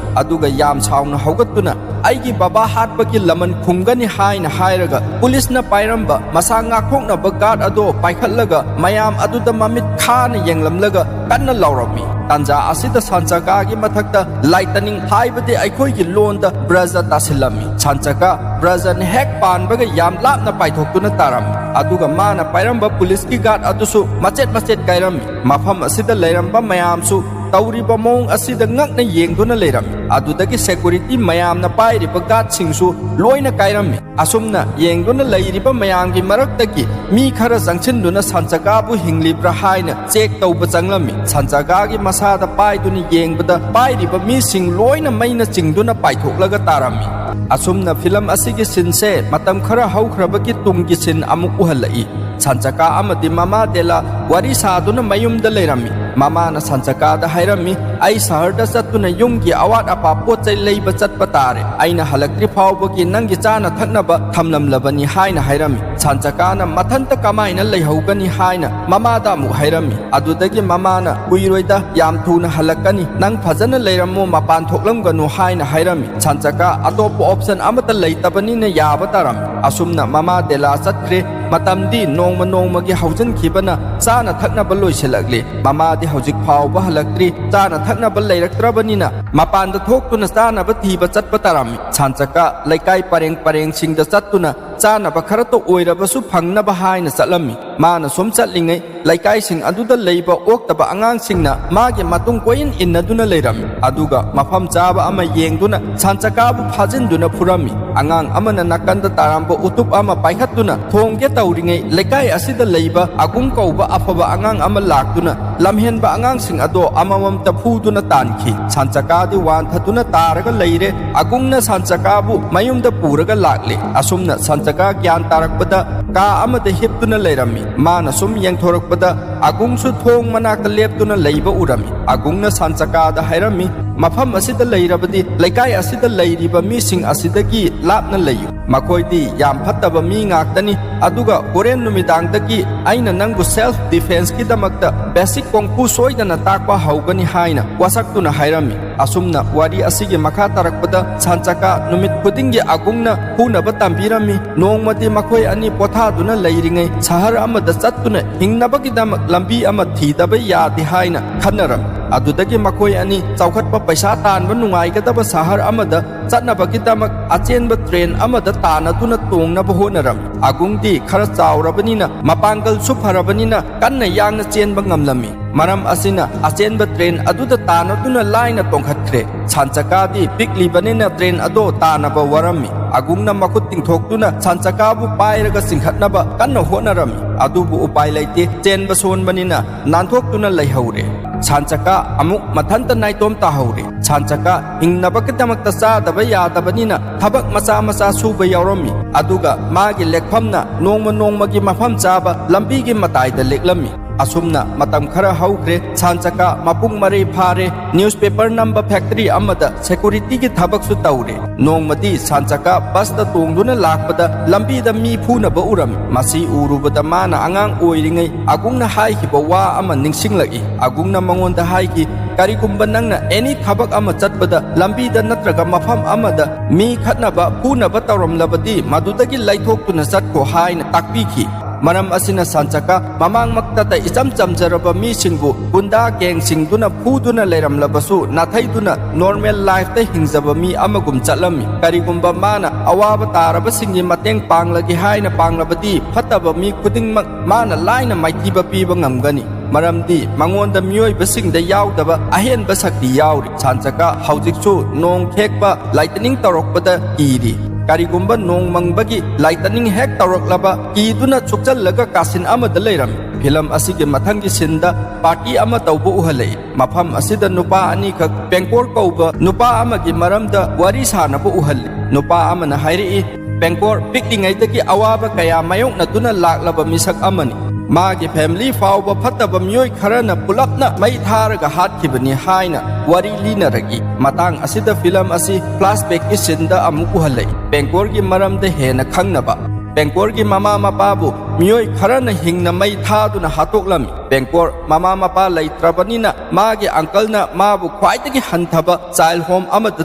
ꯑꯗꯨꯒ ꯌꯥꯝ ꯁꯥꯎꯅ ꯍꯧꯒꯠꯇꯨꯅ "ꯑꯩꯒꯤ ꯕꯕꯥ ꯍꯥꯠꯄꯒꯤ ꯂꯃꯟ ꯈꯨꯝꯒꯅꯤ" ꯍꯥꯏꯅ ꯍꯥꯏꯔꯒ ꯄꯨꯂꯤꯁꯅ ꯄꯥꯏꯔꯝꯕ ꯃꯁꯥ ꯉꯥꯛꯊꯣꯛꯅꯕ ꯒꯥꯔꯗ ꯑꯗꯣ ꯄꯥꯏꯈꯠꯂꯒ ꯃꯌꯥꯝ ꯑꯗꯨꯗ ꯃꯃꯤꯠ ꯈꯥꯅ ꯌꯦꯡꯂꯝꯂꯒ ꯀꯟꯅ ꯂꯥꯎꯔꯝꯃꯤ꯫ ꯇꯥꯟꯖꯥ ꯑꯁꯤꯗ ꯁꯥꯟꯆꯀꯥꯒꯤ ꯃꯊꯛꯇ ꯂꯥꯏꯇꯅꯤꯡ ꯍꯥꯏꯕꯗꯤ ꯑꯩꯈꯣꯏꯒꯤ ꯂꯣꯟꯗ ꯕ꯭ꯔꯖ ꯇꯥꯁꯤꯜꯂꯝꯃꯤ꯫ ꯁꯥꯟꯆꯀꯥ ꯕ꯭ꯔꯖꯅ ꯍꯦꯛ ꯄꯥꯟꯕꯒ ꯌꯥꯝ ꯂꯥꯞꯅ ꯄꯥꯏꯊꯣꯛꯇꯨꯅ ꯇꯥꯔꯝꯃꯤ꯫ ꯑꯗꯨꯒ ꯃꯥꯅ ꯄꯥꯏꯔꯝꯕ ꯄꯨꯂꯤꯁꯀꯤ ꯒꯥꯔꯗ ꯑꯗꯨꯁꯨ ꯃꯆꯦꯠ ꯃꯆꯦꯠ ꯀꯥꯏꯔꯝꯃꯤ꯫ ꯃꯐꯝ ꯑꯁꯤꯗ ꯂꯩꯔꯝꯕ ꯃꯌꯥꯝꯁꯨ ꯇꯧꯔꯤꯕ ꯃꯑꯣꯡ ꯑꯁꯤꯗ ꯉꯛꯅ ꯌꯦꯡꯗꯨꯅ ꯂꯩꯔꯝꯃꯤ꯫ ꯑꯗꯨꯗꯒꯤ ꯁꯦꯀ꯭ꯌꯨꯔꯤꯇꯤ ꯃꯌꯥꯝꯅ ꯄꯥꯏꯔꯤꯕ ꯒꯥꯔꯗꯁꯤꯡꯁꯨ ꯂꯣꯏꯅ ꯀꯥꯏꯔꯝꯃꯤ꯫ ꯑꯁꯨꯝꯅ ꯌꯦꯡꯗꯨꯅ ꯂꯩꯔꯤꯕ ꯃꯌꯥꯝꯒꯤ ꯃꯔꯛꯇꯒꯤ ꯃꯤ ꯈꯔ ꯆꯪꯁꯤꯟꯗꯨꯅ ꯁꯥꯟꯆꯀꯥꯕꯨ ꯍꯤꯡꯂꯤꯕ꯭ꯔꯥ ꯍꯥꯏꯅ ꯆꯦꯛ ꯇꯧꯕ ꯆꯪꯂꯝꯃꯤ꯫ ꯁꯥꯟꯆꯀꯥꯒꯤ ꯃꯁꯥꯗ ꯄꯥꯏꯗꯨꯅ ꯌꯦꯡꯕꯗ ꯄꯥꯏꯔꯤꯕ ꯃꯤꯁꯤꯡ ꯂꯣꯏꯅ ꯃꯩꯅ ꯆꯤꯡꯗꯨꯅ ꯄꯥꯏꯊꯣꯛꯂꯒ ꯇꯥꯔꯝꯃꯤ꯫ ꯑꯁꯨꯝꯅ ꯐꯤꯂꯝ ꯑꯁꯤꯒꯤ ꯁꯤꯟꯁꯦ ꯃꯇꯝ ꯈꯔ ꯍꯧꯈ꯭ꯔꯕꯒꯤ ꯇꯨꯡꯒꯤ ꯁꯤꯟ ꯑꯃꯨꯛ ꯎꯍꯜꯂꯛꯏ꯫ ꯁꯥꯟꯆꯀꯥ ꯑꯃꯗꯤ ꯃꯃꯥ ꯗꯦꯂꯥ ꯋꯥꯔꯤ ꯁꯥꯗꯨꯅ ꯃꯌꯨꯝꯗ ꯂꯩꯔꯝꯃꯤ꯫ ꯃꯃꯥꯅ ꯁꯥꯟꯆꯀꯥꯗ ꯍꯥꯏꯔꯝꯃꯤ, "ꯑꯩ ꯁꯍꯔꯗ ꯆꯠꯇꯨꯅ ꯌꯨꯝꯒꯤ ꯑꯋꯥꯠ ꯑꯄꯥ ꯄꯣꯠ ꯆꯩ ꯂꯩꯕ ꯆꯠꯄ ꯇꯥꯔꯦ꯫ ꯑꯩꯅ ꯍꯜꯂꯛꯇ꯭ꯔꯤ ꯐꯥꯎꯕꯒꯤ ꯅꯪꯒꯤ ꯆꯥꯅ ꯊꯛꯅꯕ ꯊꯝꯂꯝꯂꯕꯅꯤ" ꯍꯥꯏꯅ ꯍꯥꯏꯔꯝꯃꯤ꯫ ꯁꯥꯟꯆꯀꯥꯅ ꯃꯊꯟꯇ ꯀꯃꯥꯏꯅ ꯂꯩꯍꯧꯒꯅꯤ ꯍꯥꯏꯅ ꯃꯃꯥꯗ ꯑꯃꯨꯛ ꯍꯥꯏꯔꯝꯃꯤ꯫ ꯑꯗꯨꯗꯒꯤ ꯃꯃꯥꯅ, "ꯀꯨꯏꯔꯣꯏꯗ, ꯌꯥꯝ ꯊꯨꯅ ꯍꯜꯂꯛꯀꯅꯤ, ꯅꯪ ꯐꯖꯅ ꯂꯩꯔꯝꯃꯣ, ꯃꯄꯥꯟ ꯊꯣꯛꯂꯝꯒꯅꯨ" ꯍꯥꯏꯅ ꯍꯥꯏꯔꯝꯃꯤ꯫ ꯁꯥꯟꯆꯀꯥ ꯑꯇꯣꯞꯄ ꯑꯣꯞꯁꯟ ꯑꯃꯠꯇ ꯂꯩꯇꯕꯅꯤꯅ ꯌꯥꯕ ꯇꯥꯔꯝꯃꯤ꯫ ꯑꯁꯨꯝꯅ ꯃꯃꯥ ꯗꯦꯂꯥ ꯆꯠꯈ꯭ꯔꯦ꯫ ꯃꯇꯝꯗꯤ ꯅꯣꯡꯃ ꯅꯣꯡꯃꯒꯤ ꯍꯧꯖꯤꯟꯈꯤꯕꯅ ꯆꯥꯅ ꯊꯛꯅꯕ ꯂꯣꯏꯁꯤꯜꯂꯛꯂꯤ꯫ ꯃꯃꯥꯗꯤ ꯍꯧꯖꯤꯛ ꯐꯥꯎꯕ ꯍꯜꯂꯛꯇ꯭ꯔꯤ꯫ ꯆꯥꯅ ꯊꯛꯅꯕ ꯂꯩꯔꯛꯇ꯭ꯔꯕꯅꯤꯅ ꯃꯄꯥꯟꯗ ꯊꯣꯛꯇꯨꯅ ꯆꯥꯅꯕ ꯊꯤꯕ ꯆꯠꯄ ꯇꯥꯔꯝꯃꯤ꯫ ꯁꯥꯟꯆꯀꯥ ꯂꯩꯀꯥꯏ ꯄꯔꯦꯡ ꯄꯔꯦꯡꯁꯤꯡꯗ ꯆꯠꯇꯨꯅ ꯆꯥꯅꯕ ꯈꯔꯇ ꯑꯣꯏꯔꯕꯁꯨ ꯐꯪꯅꯕ ꯍꯥꯏꯅ ꯆꯠꯂꯝꯃꯤ꯫ ꯃꯥꯅ ꯁꯨꯝ ꯆꯠꯂꯤꯉꯩ ꯂꯩꯀꯥꯏꯁꯤꯡ ꯑꯗꯨꯗ ꯂꯩꯕ ꯑꯣꯛꯇꯕ ꯑꯉꯥꯡꯁꯤꯡꯅ ꯃꯥꯒꯤ ꯃꯇꯨꯡ ꯀꯣꯏꯏꯟ ꯏꯟꯅꯗꯨꯅ ꯂꯩꯔꯝꯃꯤ꯫ ꯑꯗꯨꯒ ꯃꯐꯝ ꯆꯥꯕ ꯑꯃ ꯌꯦꯡꯗꯨꯅ ꯁꯥꯟꯆꯀꯥꯕꯨ ꯐꯥꯖꯤꯟꯗꯨꯅ ꯐꯨꯔꯝꯃꯤ꯫ ꯑꯉꯥꯡ ꯑꯃꯅ ꯅꯥꯀꯟꯗ ꯇꯥꯔꯝꯕ ꯎꯇꯨꯞ ꯑꯃ ꯄꯥꯏꯈꯠꯇꯨꯅ ꯊꯣꯡꯒꯦ ꯇꯧꯔꯤꯉꯩ, ꯂꯩꯀꯥꯏ ꯑꯁꯤꯗ ꯂꯩꯕ ꯑꯒꯨꯡ ꯀꯧꯕ ꯑꯐꯕ ꯑꯉꯥꯡ ꯑꯃ ꯂꯥꯛꯇꯨꯅ ꯂꯝꯍꯦꯟꯕ ꯑꯉꯥꯡꯁꯤꯡ ꯑꯗꯣ ꯑꯃꯃꯝꯇ ꯐꯨꯗꯨꯅ ꯇꯥꯟꯈꯤ꯫ ꯁꯥꯟꯆꯀꯥꯗꯤ ꯋꯥꯟꯊꯗꯨꯅ ꯇꯥꯔꯒ ꯂꯩꯔꯦ꯫ ꯑꯒꯨꯡꯅ ꯁꯥꯟꯆꯀꯥꯕꯨ ꯃꯌꯨꯝꯗ ꯄꯨꯔꯒ ꯂꯥꯛꯂꯦ꯫ ꯑꯁꯨꯝꯅ ꯁꯥꯟꯆꯀꯥ ꯒ꯭ꯌꯥꯟ ꯇꯥꯔꯛꯄꯗ ꯀꯥ ꯑꯃꯗ ꯍꯤꯞꯇꯨꯅ ꯂꯩꯔꯝꯃꯤ꯫ ꯃꯥꯅ ꯁꯨꯝ ꯌꯦꯡꯊꯣꯔꯛꯄꯗ ꯑꯒꯨꯡꯁꯨ ꯊꯣꯡ ꯃꯅꯥꯛꯇ ꯂꯦꯞꯇꯨꯅ ꯂꯩꯕ ꯎꯔꯝꯃꯤ꯫ ꯑꯒꯨꯡꯅ ꯁꯥꯟꯆꯀꯥꯗ ꯍꯥꯏꯔꯝꯃꯤ, "ꯃꯐꯝ ꯑꯁꯤꯗ ꯂꯩꯔꯕꯗꯤ ꯂꯩꯀꯥꯏ ꯑꯁꯤꯗ ꯂꯩꯔꯤꯕ ꯃꯤꯁꯤꯡ ꯑꯁꯤꯗꯒꯤ ꯂꯥꯞꯅ ꯂꯩꯌꯨ꯫ ꯃꯈꯣꯏꯗꯤ ꯌꯥꯝ ꯐꯠꯇꯕ ꯃꯤ ꯉꯥꯛꯇꯅꯤ꯫ ꯑꯗꯨꯒ ꯍꯣꯔꯦꯟ ꯅꯨꯃꯤꯗꯥꯡꯗꯒꯤ ꯑꯩꯅ ꯅꯪꯕꯨ ꯁꯦꯜꯐ ꯗꯤꯐꯦꯟꯁꯀꯤꯗꯃꯛꯇ ꯕꯦꯁꯤꯛ ꯀꯣꯡꯐꯨ ꯁꯣꯏꯗꯅ ꯇꯥꯛꯄ ꯍꯧꯒꯅꯤ" ꯍꯥꯏꯅ ꯋꯥꯁꯛꯇꯨꯅ ꯍꯥꯏꯔꯝꯃꯤ꯫ ꯑꯁꯨꯝꯅ ꯋꯥꯔꯤ ꯑꯁꯤꯒꯤ ꯃꯈꯥ ꯇꯥꯔꯛꯄꯗ ꯁꯥꯟꯆꯀꯥ ꯅꯨꯃꯤꯠ ꯈꯨꯗꯤꯡꯒꯤ ꯑꯒꯨꯡꯅ ꯐꯨꯅꯕ ꯇꯝꯕꯤꯔꯝꯃꯤ꯫ ꯅꯣꯡꯃꯗꯤ ꯃꯈꯣꯏ ꯑꯅꯤ ꯄꯣꯊꯥꯗꯨꯅ ꯂꯩꯔꯤꯉꯩ ꯁꯍꯔ ꯑꯃꯗ ꯆꯠꯇꯨꯅ ꯍꯤꯡꯅꯕꯒꯤꯗꯃꯛ ꯂꯝꯕꯤ ꯑꯃ ꯊꯤꯗꯕ ꯌꯥꯗꯦ ꯍꯥꯏꯅ ꯈꯟꯅꯔꯝꯃꯤ꯫ ꯑꯗꯨꯗꯒꯤ ꯃꯈꯣꯏ ꯑꯅꯤ ꯆꯥꯎꯈꯠꯄ, ꯄꯩꯁꯥ ꯇꯥꯟꯕ ꯅꯨꯡꯉꯥꯏꯒꯗꯕ ꯁꯍꯔ ꯑꯃꯗ ꯆꯠꯅꯕꯒꯤꯗꯃꯛ ꯑꯆꯦꯟꯕ ꯇ꯭ꯔꯦꯟ ꯑꯃꯗ ꯇꯥꯟꯅꯗꯨꯅ ꯇꯣꯡꯅꯕ ꯍꯣꯠꯅꯔꯝꯃꯤ꯫ ꯑꯒꯨꯡꯗꯤ ꯈꯔ ꯆꯥꯎꯔꯕꯅꯤꯅ, ꯃꯄꯥꯡꯒꯜꯁꯨ ꯐꯔꯕꯅꯤꯅ ꯀꯟꯅ ꯌꯥꯡꯅ ꯆꯦꯟꯕ ꯉꯝꯂꯝꯃꯤ꯫ ꯃꯔꯝ ꯑꯁꯤꯅ ꯑꯆꯦꯟꯕ ꯇ꯭ꯔꯦꯟ ꯑꯗꯨꯗ ꯇꯥꯟꯅꯗꯨꯅ ꯂꯥꯏꯅ ꯇꯣꯡꯈꯠꯈ꯭ꯔꯦ꯫ ꯁꯥꯟꯆꯀꯥꯗꯤ ꯄꯤꯛꯂꯤꯕꯅꯤꯅ ꯇ꯭ꯔꯦꯟ ꯑꯗꯣ ꯇꯥꯟꯅꯕ ꯋꯥꯔꯝꯃꯤ꯫ ꯑꯒꯨꯡꯅ ꯃꯈꯨꯠ ꯇꯤꯡꯊꯣꯛꯇꯨꯅ ꯁꯥꯟꯆꯀꯥꯕꯨ ꯄꯥꯏꯔꯒ ꯆꯤꯡꯈꯠꯅꯕ ꯀꯟꯅ ꯍꯣꯠꯅꯔꯝꯃꯤ꯫ ꯑꯗꯨꯕꯨ ꯎꯄꯥꯏ ꯂꯩꯇꯦ, ꯆꯦꯟꯕ ꯁꯣꯟꯕꯅꯤꯅ ꯅꯥꯟꯊꯣꯛꯇꯨꯅ ꯂꯩꯍꯧꯔꯦ꯫ ꯁꯥꯟꯆꯀꯥ ꯑꯃꯨꯛ ꯃꯊꯟꯇ ꯅꯥꯏꯇꯣꯝ ꯇꯥꯍꯧꯔꯦ꯫ ꯁꯥꯟꯆꯀꯥ ꯍꯤꯡꯅꯕꯒꯤꯗꯃꯛꯇ ꯆꯥꯗꯕ ꯌꯥꯗꯕꯅꯤꯅ ꯊꯕꯛ ꯃꯆꯥ ꯃꯆꯥ ꯁꯨꯕ ꯌꯥꯎꯔꯝꯃꯤ꯫ ꯑꯗꯨꯒ ꯃꯥꯒꯤ ꯂꯦꯛꯐꯝꯅ ꯅꯣꯡꯃ ꯅꯣꯡꯃꯒꯤ ꯃꯐꯝ ꯆꯥꯕ ꯂꯝꯕꯤꯒꯤ ꯃꯇꯥꯏꯗ ꯂꯦꯛꯂꯝꯃꯤ꯫ ꯑꯁꯨꯝꯅ ꯃꯇꯝ ꯈꯔ ꯍꯧꯈ꯭ꯔꯦ꯫ ꯁꯥꯟꯆꯀꯥ ꯃꯄꯨꯡ ꯃꯔꯩ ꯐꯥꯔꯦ꯫ ꯅ꯭ꯌꯨꯁꯄꯦꯄꯔ ꯅꯝꯕ ꯐꯦꯛꯇꯔꯤ ꯑꯃꯗ ꯁꯦꯀꯨꯔꯤꯇꯤꯒꯤ ꯊꯕꯛꯁꯨ ꯇꯧꯔꯦ꯫ ꯅꯣꯡꯃꯗꯤ ꯁꯥꯟꯆꯀꯥ ꯕꯁꯇ ꯇꯣꯡꯗꯨꯅ ꯂꯥꯛꯄꯗ ꯂꯝꯕꯤꯗ ꯃꯤ ꯐꯨꯅꯕ ꯎꯔꯝꯃꯤ꯫ ꯃꯁꯤ ꯎꯔꯨꯕꯗ ꯃꯥꯅ ꯑꯉꯥꯡ ꯑꯣꯏꯔꯤꯉꯩ ꯑꯒꯨꯡꯅ ꯍꯥꯏꯈꯤꯕ ꯋꯥ ꯑꯃ ꯅꯤꯡꯁꯤꯡꯂꯛꯏ꯫ ꯑꯒꯨꯡꯅ ꯃꯉꯣꯟꯗ ꯍꯥꯏꯈꯤ, "ꯀꯔꯤꯒꯨꯝꯕ ꯅꯪꯅ ꯑꯦꯅꯤ ꯊꯕꯛ ꯑꯃ ꯆꯠꯄꯗ ꯂꯝꯕꯤꯗ ꯅꯠꯇ꯭ꯔꯒ ꯃꯐꯝ ꯑꯃꯗ ꯃꯤ ꯈꯠꯅꯕ, ꯐꯨꯅꯕ ꯇꯧꯔꯝꯂꯕꯗꯤ ꯃꯗꯨꯗꯒꯤ ꯂꯩꯊꯣꯛꯇꯨꯅ ꯆꯠꯈꯣ" ꯍꯥꯏꯅ ꯇꯥꯛꯄꯤꯈꯤ꯫ ꯃꯔꯝ ꯑꯁꯤꯅ ꯁꯥꯟꯆꯀꯥ ꯃꯃꯥꯡꯃꯛꯇꯗ ꯏꯆꯝ ꯆꯝꯖꯔꯕ ꯃꯤꯁꯤꯡꯕꯨ ꯒꯨꯟꯗꯥ ꯒꯦꯡꯁꯤꯡꯗꯨꯅ ꯐꯨꯗꯨꯅ ꯂꯩꯔꯝꯂꯕꯁꯨ ꯅꯥꯊꯩꯗꯨꯅ ꯅꯣꯔꯃꯦꯜ ꯂꯥꯏꯐꯇ ꯍꯤꯡꯖꯕ ꯃꯤ ꯑꯃꯒꯨꯝ ꯆꯠꯂꯝꯃꯤ꯫ ꯀꯔꯤꯒꯨꯝꯕ ꯃꯥꯅ ꯑꯋꯥꯕ ꯇꯥꯔꯕꯁꯤꯡꯒꯤ ꯃꯇꯦꯡ ꯄꯥꯡꯂꯒꯦ ꯍꯥꯏꯅ ꯄꯥꯡꯂꯕꯗꯤ ꯐꯠꯇꯕ ꯃꯤ ꯈꯨꯗꯤꯡꯃꯛ ꯃꯥꯅ ꯂꯥꯏꯅ ꯃꯥꯏꯊꯤꯕ ꯄꯤꯕ ꯉꯝꯒꯅꯤ꯫ ꯃꯔꯝꯗꯤ ꯃꯉꯣꯟꯗ ꯃꯤꯑꯣꯏꯕꯁꯤꯡꯗ ꯌꯥꯎꯗꯕ ꯑꯍꯦꯟꯕ ꯁꯛꯇꯤ ꯌꯥꯎꯔꯤ꯫ ꯁꯥꯟꯆꯀꯥ ꯍꯧꯖꯤꯛꯁꯨ ꯅꯣꯡ ꯈꯦꯛꯄ ꯂꯥꯏꯇꯅꯤꯡ ꯇꯧꯔꯛꯄꯗ ꯀꯤꯔꯤ꯫ ꯀꯔꯤꯒꯨꯝꯕ ꯅꯣꯡ ꯃꯪꯕꯒꯤ ꯂꯥꯏꯇꯅꯤꯡ ꯍꯦꯛ ꯇꯧꯔꯛꯂꯕ ꯀꯤꯗꯨꯅ ꯆꯨꯞꯆꯜꯂꯒ ꯀꯥꯁꯤꯟ ꯑꯃꯗ ꯂꯩꯔꯝꯃꯤ꯫ ꯐꯤꯂꯝ ꯑꯁꯤꯒꯤ ꯃꯊꯪꯒꯤ ꯁꯤꯟꯗ ꯄꯥꯔꯇꯤ ꯑꯃ ꯇꯧꯕ ꯎꯍꯜꯂꯛꯏ꯫ ꯃꯐꯝ ꯑꯁꯤꯗ ꯅꯨꯄꯥ ꯑꯅꯤꯈꯛ ꯄꯦꯡꯀꯣꯔ ꯀꯧꯕ ꯅꯨꯄꯥ ꯑꯃꯒꯤ ꯃꯔꯝꯗ ꯋꯥꯔꯤ ꯁꯥꯅꯕ ꯎꯍꯜꯂꯤ꯫ ꯅꯨꯄꯥ ꯑꯃꯅ ꯍꯥꯏꯔꯛꯏ, "ꯄꯦꯡꯀꯣꯔ ꯄꯤꯛꯂꯤꯉꯩꯗꯒꯤ ꯑꯋꯥꯕ ꯀꯌꯥ ꯃꯥꯌꯣꯛꯅꯗꯨꯅ ꯂꯥꯛꯂꯕ ꯃꯤꯁꯛ ꯑꯃꯅꯤ꯫ ꯃꯥꯒꯤ ꯐꯦꯃꯤꯂꯤ ꯐꯥꯎꯕ ꯐꯠꯇꯕ ꯃꯤꯑꯣꯏ ꯈꯔꯅ ꯄꯨꯂꯞꯅ ꯃꯩ ꯊꯥꯔꯒ ꯍꯥꯠꯈꯤꯕꯅꯤ" ꯍꯥꯏꯅ ꯋꯥꯔꯤ ꯂꯤꯅꯔꯛꯏ꯫ ꯃꯇꯥꯡ ꯑꯁꯤꯗ ꯐꯤꯂꯝ ꯑꯁꯤ ꯐ꯭ꯂꯥꯁꯕꯦꯛꯀꯤ ꯁꯤꯟꯗ ꯑꯃꯨꯛ ꯎꯍꯜꯂꯛꯏ꯫ ꯄꯦꯡꯀꯣꯔꯒꯤ ꯃꯔꯝꯗ ꯍꯦꯟꯅ ꯈꯪꯅꯕ꯫ ꯄꯦꯡꯀꯣꯔꯒꯤ ꯃꯃꯥ ꯃꯄꯥꯕꯨ ꯃꯤꯑꯣꯏ ꯈꯔꯅ ꯍꯤꯡꯅ ꯃꯩ ꯊꯥꯗꯨꯅ ꯍꯥꯠꯇꯣꯛꯂꯝꯃꯤ꯫ ꯄꯦꯡꯀꯣꯔ ꯃꯃꯥ ꯃꯄꯥ ꯂꯩꯇ꯭ꯔꯕꯅꯤꯅ ꯃꯥꯒꯤ ꯑꯪꯀꯜꯅ ꯃꯥꯕꯨ ꯈ꯭ꯋꯥꯏꯗꯒꯤ ꯍꯟꯊꯕ ꯆꯥꯏꯜ ꯍꯣꯝ ꯑꯃꯗ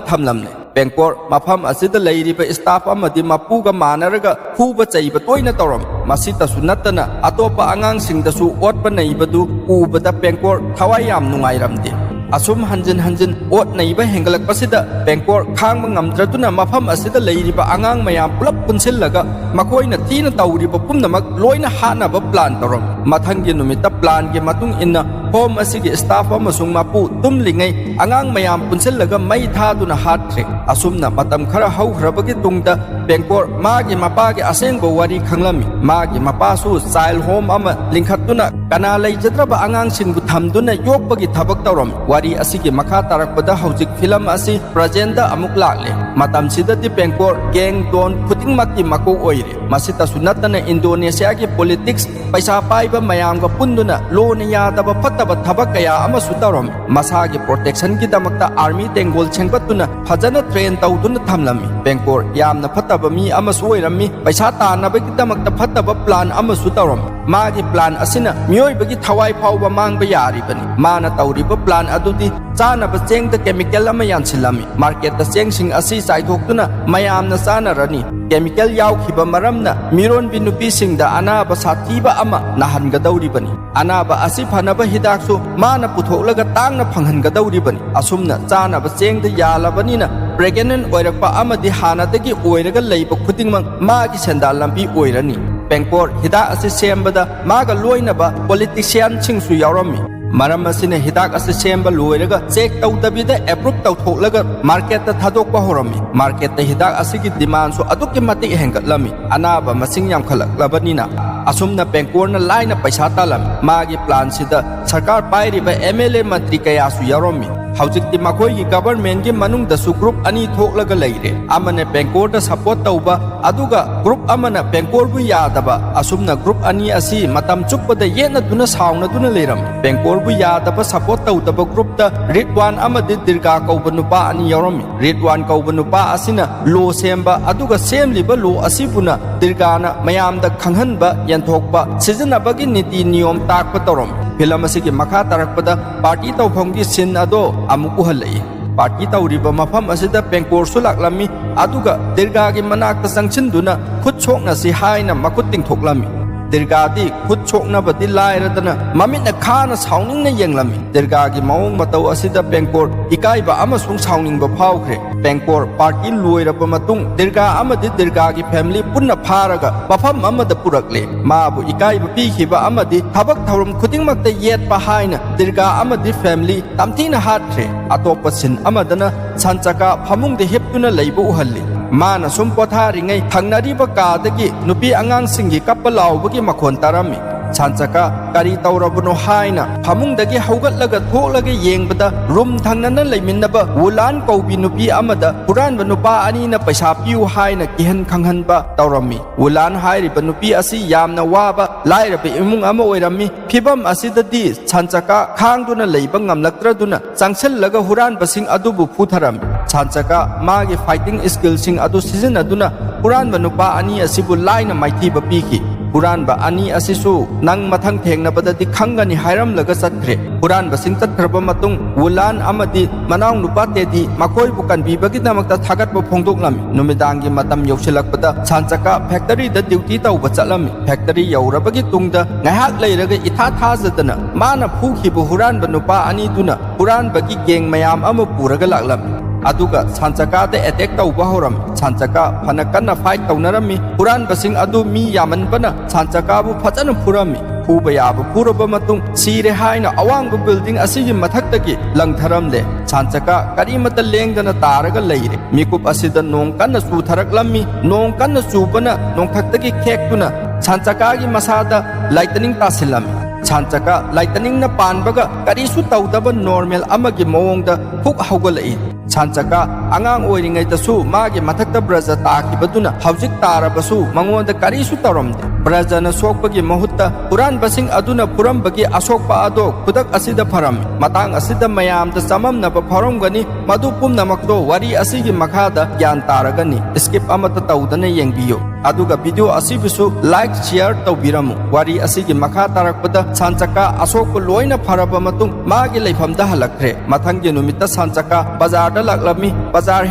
ꯊꯝꯂꯝꯂꯦ꯫ ꯄꯦꯡꯀꯣꯔ ꯃꯐꯝ ꯑꯁꯤꯗ ꯂꯩꯔꯤꯕ ꯁ꯭ꯇꯥꯐ ꯑꯃꯗꯤ ꯃꯄꯨꯒ ꯃꯥꯟꯅꯔꯒ ꯐꯨꯕ ꯆꯩꯕ ꯇꯣꯏꯅ ꯇꯧꯔꯝꯃꯤ꯫ ꯃꯁꯤꯇꯁꯨ ꯅꯠꯇꯅ ꯑꯇꯣꯞꯄ ꯑꯉꯥꯡꯁꯤꯡꯗꯁꯨ ꯑꯣꯠꯄ ꯅꯩꯕꯗꯨ ꯎꯕꯗ ꯄꯦꯡꯀꯣꯔ ꯊꯋꯥꯏ ꯌꯥꯝ ꯅꯨꯡꯉꯥꯏꯔꯝꯗꯦ꯫ ꯑꯁꯨꯝ ꯍꯟꯖꯤꯟ ꯍꯟꯖꯤꯟ ꯑꯣꯠ ꯅꯩꯕ ꯍꯦꯟꯒꯠꯂꯛꯄꯁꯤꯗ ꯄꯦꯡꯀꯣꯔ ꯈꯥꯡꯕ ꯉꯝꯗ꯭ꯔꯗꯨꯅ ꯃꯐꯝ ꯑꯁꯤꯗ ꯂꯩꯔꯤꯕ ꯑꯉꯥꯡ ꯃꯌꯥꯝ ꯄꯨꯂꯞ ꯄꯨꯟꯁꯤꯜꯂꯒ ꯃꯈꯣꯏꯅ ꯊꯤꯅ ꯇꯧꯔꯤꯕ ꯄꯨꯝꯅꯃꯛ ꯂꯣꯏꯅ ꯍꯥꯠꯅꯕ ꯄ꯭ꯂꯥꯟ ꯇꯧꯔꯝꯃꯤ꯫ ꯃꯊꯪꯒꯤ ꯅꯨꯃꯤꯠꯇ ꯄ꯭ꯂꯥꯟꯒꯤ ꯃꯇꯨꯡ ꯏꯟꯅ Home ꯑꯁꯤꯒꯤ staff ꯑꯃꯁꯨꯡ ꯃꯄꯨ ꯇꯨꯝꯂꯤꯉꯩ ꯑꯉꯥꯡ ꯃꯌꯥꯝ ꯄꯨꯟꯁꯤꯜꯂꯒ ꯃꯩ ꯊꯥꯗꯨꯅ ꯍꯥꯠꯈ꯭ꯔꯦ꯫ ꯑꯁꯨꯝꯅ ꯃꯇꯝ ꯈꯔ ꯍꯧꯈ꯭ꯔꯕꯒꯤ ꯇꯨꯡꯗ ꯄꯦꯡꯀꯣꯔ ꯃꯥꯒꯤ ꯃꯄꯥꯒꯤ ꯑꯁꯦꯡꯕ ꯋꯥꯔꯤ ꯈꯪꯂꯝꯃꯤ꯫ ꯃꯥꯒꯤ ꯃꯄꯥꯁꯨ child home ꯑꯃ ꯂꯤꯡꯈꯠꯇꯨꯅ ꯀꯅꯥ ꯂꯩꯖꯗ꯭ꯔꯕ ꯑꯉꯥꯡꯁꯤꯡꯕꯨ ꯊꯝꯗꯨꯅ ꯌꯣꯛꯄꯒꯤ ꯊꯕꯛ ꯇꯧꯔꯝꯃꯤ꯫ ꯋꯥꯔꯤ ꯑꯁꯤꯒꯤ ꯃꯈꯥ ꯇꯥꯔꯛꯄꯗ ꯍꯧꯖꯤꯛ film ꯑꯁꯤ presentꯗ ꯑꯃꯨꯛ ꯂꯥꯛꯂꯦ꯫ ꯃꯇꯝꯁꯤꯗꯗꯤ ꯄꯦꯡꯀꯣꯔ gang don ꯈꯨꯗꯤꯡꯃꯛꯀꯤ ꯃꯀꯣꯛ ꯑꯣꯏꯔꯦ꯫ ꯃꯁꯤꯇꯁꯨ ꯅꯠꯇꯅ ꯏꯟꯗꯣꯅꯦꯁꯤꯌꯥꯒꯤ politics ꯄꯩꯁꯥ ꯄꯥꯏꯕ ꯃꯌꯥꯝꯒ ꯄꯨꯟꯗꯨꯅ ꯂꯣꯅ ꯌꯥꯗꯕ ꯐꯠꯇꯕ ꯊꯕꯛ ꯀꯌꯥ ꯑꯃꯁꯨ ꯇꯧꯔꯝꯃꯤ꯫ ꯃꯁꯥꯒꯤ protectionꯒꯤꯗꯃꯛꯇ army ꯇꯦꯡꯒꯣꯜ ꯁꯦꯝꯒꯠꯇꯨꯅ ꯐꯖꯅ train ꯇꯧꯗꯨꯅ ꯊꯝꯂꯝꯃꯤ꯫ ꯄꯦꯡꯀꯣꯔ ꯌꯥꯝꯅ ꯐꯠꯇꯕ ꯃꯤ ꯑꯃꯁꯨ ꯑꯣꯏꯔꯝꯃꯤ꯫ ꯄꯩꯁꯥ ꯇꯥꯟꯅꯕꯒꯤꯗꯃꯛꯇ ꯐꯠꯇꯕ plan ꯑꯃꯁꯨ ꯇꯧꯔꯝꯃꯤ꯫ ꯃꯥꯒꯤ plan ꯑꯁꯤꯅ ꯃꯤꯑꯣꯏꯕꯒꯤ ꯊꯋꯥꯏ ꯐꯥꯎꯕ ꯃꯥꯡꯕ ꯌꯥꯔꯤꯕꯅꯤ꯫ ꯃꯥꯅ ꯇꯧꯔꯤꯕ plan ꯑꯗꯨꯗꯤ ꯆꯥꯅꯕ ꯆꯦꯡꯗ chemical ꯑꯃ ꯌꯥꯟꯁꯤꯜꯂꯝꯃꯤ꯫ Marketꯇ ꯆꯦꯡꯁꯤꯡ ꯑꯁꯤ ꯆꯥꯏꯊꯣꯛꯇꯨꯅ ꯃꯌꯥꯝꯅ ꯆꯥꯅꯔꯅꯤ꯫ Chemical ꯌꯥꯎꯈꯤꯕ ꯃꯔꯝꯅ ꯃꯤꯔꯣꯟꯕꯤ ꯅꯨꯄꯤꯁꯤꯡꯗ ꯑꯅꯥꯕ ꯁꯥꯊꯤꯕ ꯑꯃ ꯅꯥꯍꯟꯒꯗꯧꯔꯤꯕꯅꯤ꯫ ꯑꯅꯥꯕ ꯑꯁꯤ ꯐꯅꯕ ꯍꯤꯗꯥꯛꯁꯨ ꯃꯥꯅ ꯄꯨꯊꯣꯛꯂꯒ ꯇꯥꯡꯅ ꯐꯪꯍꯟꯒꯗꯧꯔꯤꯕꯅꯤ꯫ ꯑꯁꯨꯝꯅ ꯆꯥꯅꯕ ꯆꯦꯡꯗ ꯌꯥꯜꯂꯕꯅꯤꯅ pregnant ꯑꯣꯏꯔꯛꯄ ꯑꯃꯗꯤ ꯍꯥꯟꯅꯗꯒꯤ ꯑꯣꯏꯔꯒ ꯂꯩꯕ ꯈꯨꯗꯤꯡꯃꯛ ꯃꯥꯒꯤ ꯁꯦꯟꯗꯥꯟ ꯂꯝꯕꯤ ꯑꯣꯏꯔꯅꯤ꯫ ꯄꯦꯡꯀꯣꯔ ꯍꯤꯗꯥꯛ ꯑꯁꯤ ꯁꯦꯝꯕꯗ ꯃꯥꯒ ꯂꯣꯏꯅꯕ politicianꯁꯤꯡꯁꯨ ꯌꯥꯎꯔꯝꯃꯤ꯫ ꯃꯔꯝ ꯑꯁꯤꯅ ꯍꯤꯗꯥꯛ ꯑꯁꯤ ꯁꯦꯝꯕ ꯂꯣꯏꯔꯒ check ꯇꯧꯗꯕꯤꯗ approve ꯇꯧꯊꯣꯛꯂꯒ marketꯇ ꯊꯥꯗꯣꯛꯄ ꯍꯧꯔꯝꯃꯤ꯫ Marketꯇ ꯍꯤꯗꯥꯛ ꯑꯁꯤꯒꯤ demandꯁꯨ ꯑꯗꯨꯛꯀꯤ ꯃꯇꯤꯛ ꯍꯦꯟꯒꯠꯂꯝꯃꯤ꯫ ꯑꯅꯥꯕ ꯃꯁꯤꯡ ꯌꯥꯝꯈꯠꯂꯛꯂꯕꯅꯤꯅ꯫ ꯑꯁꯨꯝꯅ ꯄꯦꯡꯀꯣꯔꯅ ꯂꯥꯏꯅ ꯄꯩꯁꯥ ꯇꯥꯜꯂꯝꯃꯤ꯫ ꯃꯥꯒꯤ planꯁꯤꯗ ꯁꯔꯀꯥꯔ ꯄꯥꯏꯔꯤꯕ MLA ꯃꯟꯇ꯭ꯔꯤ ꯀꯌꯥꯁꯨ ꯌꯥꯎꯔꯝꯃꯤ꯫ ꯍꯧꯖꯤꯛꯇꯤ ꯃꯈꯣꯏꯒꯤ governmentꯀꯤ ꯃꯅꯨꯡꯗꯁꯨ group ꯑꯅꯤ ꯊꯣꯛꯂꯒ ꯂꯩꯔꯦ꯫ ꯑꯃꯅ ꯄꯦꯡꯀꯣꯔꯗ support ꯇꯧꯕ, ꯑꯗꯨꯒ group ꯑꯃꯅ ꯄꯦꯡꯀꯣꯔꯕꯨ ꯌꯥꯗꯕ꯫ ꯑꯁꯨꯝꯅ group ꯑꯅꯤ ꯑꯁꯤ ꯃꯇꯝ ꯆꯨꯞꯄꯗ ꯌꯦꯠꯅꯗꯨꯅ ꯁꯥꯎꯅꯗꯨꯅ ꯂꯩꯔꯝꯃꯤ꯫ ꯄꯦꯡꯀꯣꯔꯕꯨ ꯌꯥꯗꯕ support ꯇꯧꯗꯕ groupꯇ ꯔꯤꯗꯋꯥꯟ ꯑꯃꯗꯤ ꯗꯤꯔꯒꯥ ꯀꯧꯕ ꯅꯨꯄꯥ ꯑꯅꯤ ꯌꯥꯎꯔꯝꯃꯤ꯫ ꯔꯤꯗꯋꯥꯟ ꯀꯧꯕ ꯅꯨꯄꯥ ꯑꯁꯤꯅ law ꯁꯦꯝꯕ, ꯑꯗꯨꯒ ꯁꯦꯝꯂꯤꯕ law ꯑꯁꯤꯕꯨꯅ ꯗꯤꯔꯒꯥꯅ ꯃꯌꯥꯝꯗ ꯈꯪꯍꯟꯕ, ꯌꯦꯟꯊꯣꯛꯄ, ꯁꯤꯖꯤꯟꯅꯕꯒꯤ ꯅꯤꯇꯤ ꯅꯤꯌꯣꯝ ꯇꯥꯛꯄ ꯇꯧꯔꯝꯃꯤ꯫ Film ꯑꯁꯤꯒꯤ ꯃꯈꯥ ꯇꯥꯔꯛꯄꯗ party ꯇꯧꯐꯝꯒꯤ scene ꯑꯗꯣ ꯑꯃꯨꯛ ꯎꯍꯜꯂꯛꯏ꯫ Party ꯇꯧꯔꯤꯕ ꯃꯐꯝ ꯑꯁꯤꯗ ꯄꯦꯡꯀꯣꯔꯁꯨ ꯂꯥꯛꯂꯝꯃꯤ, ꯑꯗꯨꯒ ꯗꯤꯔꯒꯥꯒꯤ ꯃꯅꯥꯛꯇ ꯆꯪꯁꯤꯟꯗꯨꯅ ꯈꯨꯠ ꯁꯣꯛꯅꯁꯤ ꯍꯥꯏꯅ ꯃꯈꯨꯠ ꯇꯤꯡꯊꯣꯛꯂꯝꯃꯤ꯫ ꯗꯤꯔꯒꯥꯗꯤ ꯈꯨꯠ ꯁꯣꯛꯅꯕꯗꯤ ꯂꯥꯏꯔꯗꯅ ꯃꯃꯤꯠꯅ ꯈꯥꯅ ꯁꯥꯎꯅꯤꯡꯅ ꯌꯦꯡꯂꯝꯃꯤ꯫ ꯗꯤꯔꯒꯥꯒꯤ ꯃꯑꯣꯡ ꯃꯇꯧ ꯑꯁꯤꯗ ꯄꯦꯡꯀꯣꯔ ꯏꯀꯥꯏꯕ ꯑꯃꯁꯨꯡ ꯁꯥꯎꯅꯤꯡꯕ ꯐꯥꯎꯈ꯭ꯔꯦ꯫ ꯄꯦꯡꯀꯣꯔ ꯄꯥꯔꯇꯤ ꯂꯣꯏꯔꯕ ꯃꯇꯨꯡ ꯗꯤꯔꯒꯥ ꯑꯃꯗꯤ ꯗꯤꯔꯒꯥꯒꯤ ꯐꯦꯃꯤꯂꯤ ꯄꯨꯟꯅ ꯐꯥꯔꯒ ꯃꯐꯝ ꯑꯃꯗ ꯄꯨꯔꯛꯂꯦ꯫ ꯃꯥꯕꯨ ꯏꯀꯥꯏꯕ ꯄꯤꯈꯤꯕ ꯑꯃꯗꯤ ꯊꯕꯛ ꯊꯧꯔꯝ ꯈꯨꯗꯤꯡꯃꯛꯇ ꯌꯦꯠꯄ ꯍꯥꯏꯅ ꯗꯤꯔꯒꯥ ꯑꯃꯗꯤ ꯐꯦꯃꯤꯂꯤ ꯇꯝꯊꯤꯅ ꯍꯥꯠꯈ꯭ꯔꯦ꯫ ꯑꯇꯣꯞꯄ ꯁꯤꯟ ꯑꯃꯗꯅ ꯁꯥꯟꯆꯀꯥ ꯐꯃꯨꯡꯗ ꯍꯤꯞꯇꯨꯅ ꯂꯩꯕ ꯎꯍꯜꯂꯤ꯫ ꯃꯥꯅ ꯁꯨꯝ ꯄꯣꯊꯥꯔꯤꯉꯩ ꯊꯪꯅꯔꯤꯕ ꯀꯥꯗꯒꯤ ꯅꯨꯄꯤ ꯑꯉꯥꯡꯁꯤꯡꯒꯤ ꯀꯞꯄ ꯂꯥꯎꯕꯒꯤ ꯃꯈꯣꯟ ꯇꯥꯔꯝꯃꯤ꯫ ꯁꯥꯟꯆꯀꯥ ꯀꯔꯤ ꯇꯧꯔꯕꯅꯣ ꯍꯥꯏꯅ ꯐꯃꯨꯡꯗꯒꯤ ꯍꯧꯒꯠꯂꯒ ꯊꯣꯛꯂꯒ ꯌꯦꯡꯕꯗ ꯔꯨꯝ ꯊꯪꯅꯅ ꯂꯩꯃꯤꯟꯅꯕ ꯋꯨꯂꯥꯟ ꯀꯧꯕꯤ ꯅꯨꯄꯤ ꯑꯃꯗ ꯍꯨꯔꯥꯟꯕ ꯅꯨꯄꯥ ꯑꯅꯤꯅ ꯄꯩꯁꯥ ꯄꯤꯌꯨ ꯍꯥꯏꯅ ꯀꯤꯍꯟ ꯈꯪꯍꯟꯕ ꯇꯧꯔꯝꯃꯤ꯫ ꯋꯨꯂꯥꯟ ꯍꯥꯏꯔꯤꯕ ꯅꯨꯄꯤ ꯑꯁꯤ ꯌꯥꯝꯅ ꯋꯥꯕ ꯂꯥꯏꯔꯕ ꯏꯃꯨꯡ ꯑꯃ ꯑꯣꯏꯔꯝꯃꯤ꯫ ꯐꯤꯚꯝ ꯑꯁꯤꯗꯗꯤ ꯁꯥꯟꯆꯀꯥ ꯈꯥꯡꯗꯨꯅ ꯂꯩꯕ ꯉꯝꯂꯛꯇ꯭ꯔꯗꯨꯅ ꯆꯪꯁꯤꯜꯂꯒ ꯍꯨꯔꯥꯟꯕꯁꯤꯡ ꯑꯗꯨꯕꯨ ꯐꯨꯊꯔꯝꯃꯤ꯫ ꯁꯥꯟꯆꯀꯥ ꯃꯥꯒꯤ ꯐꯥꯏꯇꯤꯡ ꯁ꯭ꯀꯤꯜꯁꯤꯡ ꯑꯗꯨ ꯁꯤꯖꯤꯟꯅꯗꯨꯅ ꯍꯨꯔꯥꯟꯕ ꯅꯨꯄꯥ ꯑꯅꯤ ꯑꯁꯤꯕꯨ ꯂꯥꯏꯅ ꯃꯥꯏꯊꯤꯕ ꯄꯤꯈꯤ꯫ ꯍꯨꯔꯥꯟꯕ ꯑꯅꯤ ꯑꯁꯤꯁꯨ "ꯅꯪ ꯃꯊꯪ ꯊꯦꯡꯅꯕꯗꯗꯤ ꯈꯪꯒꯅꯤ" ꯍꯥꯏꯔꯝꯂꯒ ꯆꯠꯈ꯭ꯔꯦ꯫ ꯍꯨꯔꯥꯟꯕꯁꯤꯡ ꯆꯠꯈ꯭ꯔꯕ ꯃꯇꯨꯡ ꯋꯨꯂꯥꯟ ꯑꯃꯗꯤ ꯃꯅꯥꯎꯅꯨꯄꯥ ꯇꯦꯗꯤ ꯃꯈꯣꯏꯕꯨ ꯀꯟꯕꯤꯕꯒꯤꯗꯃꯛꯇ ꯊꯥꯒꯠꯄ ꯐꯣꯡꯗꯣꯛꯂꯝꯃꯤ꯫ ꯅꯨꯃꯤꯗꯥꯡꯒꯤ ꯃꯇꯝ ꯌꯧꯁꯤꯜꯂꯛꯄꯗ ꯁꯥꯟꯆꯀꯥ ꯐꯦꯛꯇꯔꯤꯗ ꯗ꯭ꯌꯨꯇꯤ ꯇꯧꯕ ꯆꯠꯂꯝꯃꯤ꯫ ꯐꯦꯛꯇꯔꯤ ꯌꯧꯔꯕꯒꯤ ꯇꯨꯡꯗ ꯉꯥꯏꯍꯥꯛ ꯂꯩꯔꯒ ꯏꯊꯥ ꯊꯥꯖꯗꯅ ꯃꯥꯅ ꯐꯨꯈꯤꯕ ꯍꯨꯔꯥꯟꯕ ꯅꯨꯄꯥ ꯑꯅꯤꯗꯨꯅ ꯍꯨꯔꯥꯟꯕꯒꯤ ꯒꯦꯡ ꯃꯌꯥꯝ ꯑꯃ ꯄꯨꯔꯒ ꯂꯥꯛꯂꯝꯃꯤ꯫ ꯑꯗꯨꯒ ꯁꯥꯟꯆꯀꯥꯗ ꯑꯦꯇꯦꯛ ꯇꯧꯕ ꯍꯧꯔꯝꯃꯤ꯫ ꯁꯥꯟꯆꯀꯥ ꯐꯅ ꯀꯟꯅ ꯐꯥꯏꯠ ꯇꯧꯅꯔꯝꯃꯤ꯫ ꯍꯨꯔꯥꯟꯕꯁꯤꯡ ꯑꯗꯨ ꯃꯤ ꯌꯥꯝꯃꯟꯕꯅ ꯁꯥꯟꯆꯀꯥꯕꯨ ꯐꯖꯅ ꯐꯨꯔꯝꯃꯤ꯫ ꯐꯨꯕ ꯌꯥꯕ ꯐꯨꯔꯕ ꯃꯇꯨꯡ ꯁꯤꯔꯦ ꯍꯥꯏꯅ ꯑꯋꯥꯡꯕ ꯕꯤꯜꯗꯤꯡ ꯑꯁꯤꯒꯤ ꯃꯊꯛꯇꯒꯤ ꯂꯪꯊꯔꯝꯂꯦ꯫ ꯁꯥꯟꯆꯀꯥ ꯀꯔꯤꯃꯠꯇ ꯂꯦꯡꯗꯅ ꯇꯥꯔꯒ ꯂꯩꯔꯦ꯫ ꯃꯤꯀꯨꯞ ꯑꯁꯤꯗ ꯅꯣꯡ ꯀꯟꯅ ꯆꯨꯊꯔꯛꯂꯝꯃꯤ꯫ ꯅꯣꯡ ꯀꯟꯅ ꯆꯨꯕꯅ ꯅꯣꯡꯊꯛꯇꯒꯤ ꯈꯦꯛꯇꯨꯅ ꯁꯥꯟꯆꯀꯥꯒꯤ ꯃꯁꯥꯗ ꯂꯥꯏꯇꯅꯤꯡ ꯇꯥꯁꯤꯜꯂꯝꯃꯤ꯫ ꯁꯥꯟꯆꯀꯥ ꯂꯥꯏꯇꯅꯤꯡꯅ ꯄꯥꯟꯕꯒ ꯀꯔꯤꯁꯨ ꯇꯧꯗꯕ ꯅꯣꯔꯃꯦꯜ ꯑꯃꯒꯤ ꯃꯑꯣꯡꯗ ꯍꯨꯛ ꯍꯧꯒꯠꯂꯛꯏ꯫ ꯁꯥꯟꯆꯀꯥ ꯑꯉꯥꯡ ꯑꯣꯏꯔꯤꯉꯩꯗꯁꯨ ꯃꯥꯒꯤ ꯃꯊꯛꯇ ꯕ꯭ꯔꯖ ꯇꯥꯈꯤꯕꯗꯨꯅ ꯍꯧꯖꯤꯛ ꯇꯥꯔꯕꯁꯨ ꯃꯉꯣꯟꯗ ꯀꯔꯤꯁꯨ ꯇꯧꯔꯝꯗꯦ꯫ ꯕ꯭ꯔꯖꯅ ꯁꯣꯛꯄꯒꯤ ꯃꯍꯨꯠꯇ ꯍꯨꯔꯥꯟꯕꯁꯤꯡ ꯑꯗꯨꯅ ꯐꯨꯔꯝꯕꯒꯤ ꯑꯁꯣꯛꯄ ꯑꯗꯣ ꯈꯨꯗꯛ ꯑꯁꯤꯗ ꯐꯔꯝꯃꯤ꯫ ꯃꯇꯥꯡ ꯑꯁꯤꯗ ꯃꯌꯥꯝꯗ ꯆꯃꯝꯅꯕ ꯐꯥꯎꯔꯝꯒꯅꯤ꯫ ꯃꯗꯨ ꯄꯨꯝꯅꯃꯛꯇꯣ ꯋꯥꯔꯤ ꯑꯁꯤꯒꯤ ꯃꯈꯥꯗ ꯒ꯭ꯌꯥꯟ ꯇꯥꯔꯒꯅꯤ꯫ ꯁ꯭ꯀꯤꯞ ꯑꯃꯠꯇ ꯇꯧꯗꯅ ꯌꯦꯡꯕꯤꯌꯨ꯫ ꯑꯗꯨꯒ video ꯑꯁꯤꯕꯨꯁꯨ like, share ꯇꯧꯕꯤꯔꯝꯃꯨ꯫ ꯋꯥꯔꯤ ꯑꯁꯤꯒꯤ ꯃꯈꯥ ꯇꯥꯔꯛꯄꯗ ꯁꯥꯟꯆꯀꯥ ꯑꯁꯣꯛꯄ ꯂꯣꯏꯅ ꯐꯔꯕ ꯃꯇꯨꯡ ꯃꯥꯒꯤ ꯂꯩꯐꯝꯗ ꯍꯜꯂꯛꯈ꯭ꯔꯦ꯫ ꯃꯊꯪꯒꯤ ꯅꯨꯃꯤꯠꯇ ꯁꯥꯟꯆꯀꯥ ꯕꯖꯥꯔꯗ ꯂꯥꯛꯂꯝꯃꯤ꯫ ꯕꯖꯥꯔ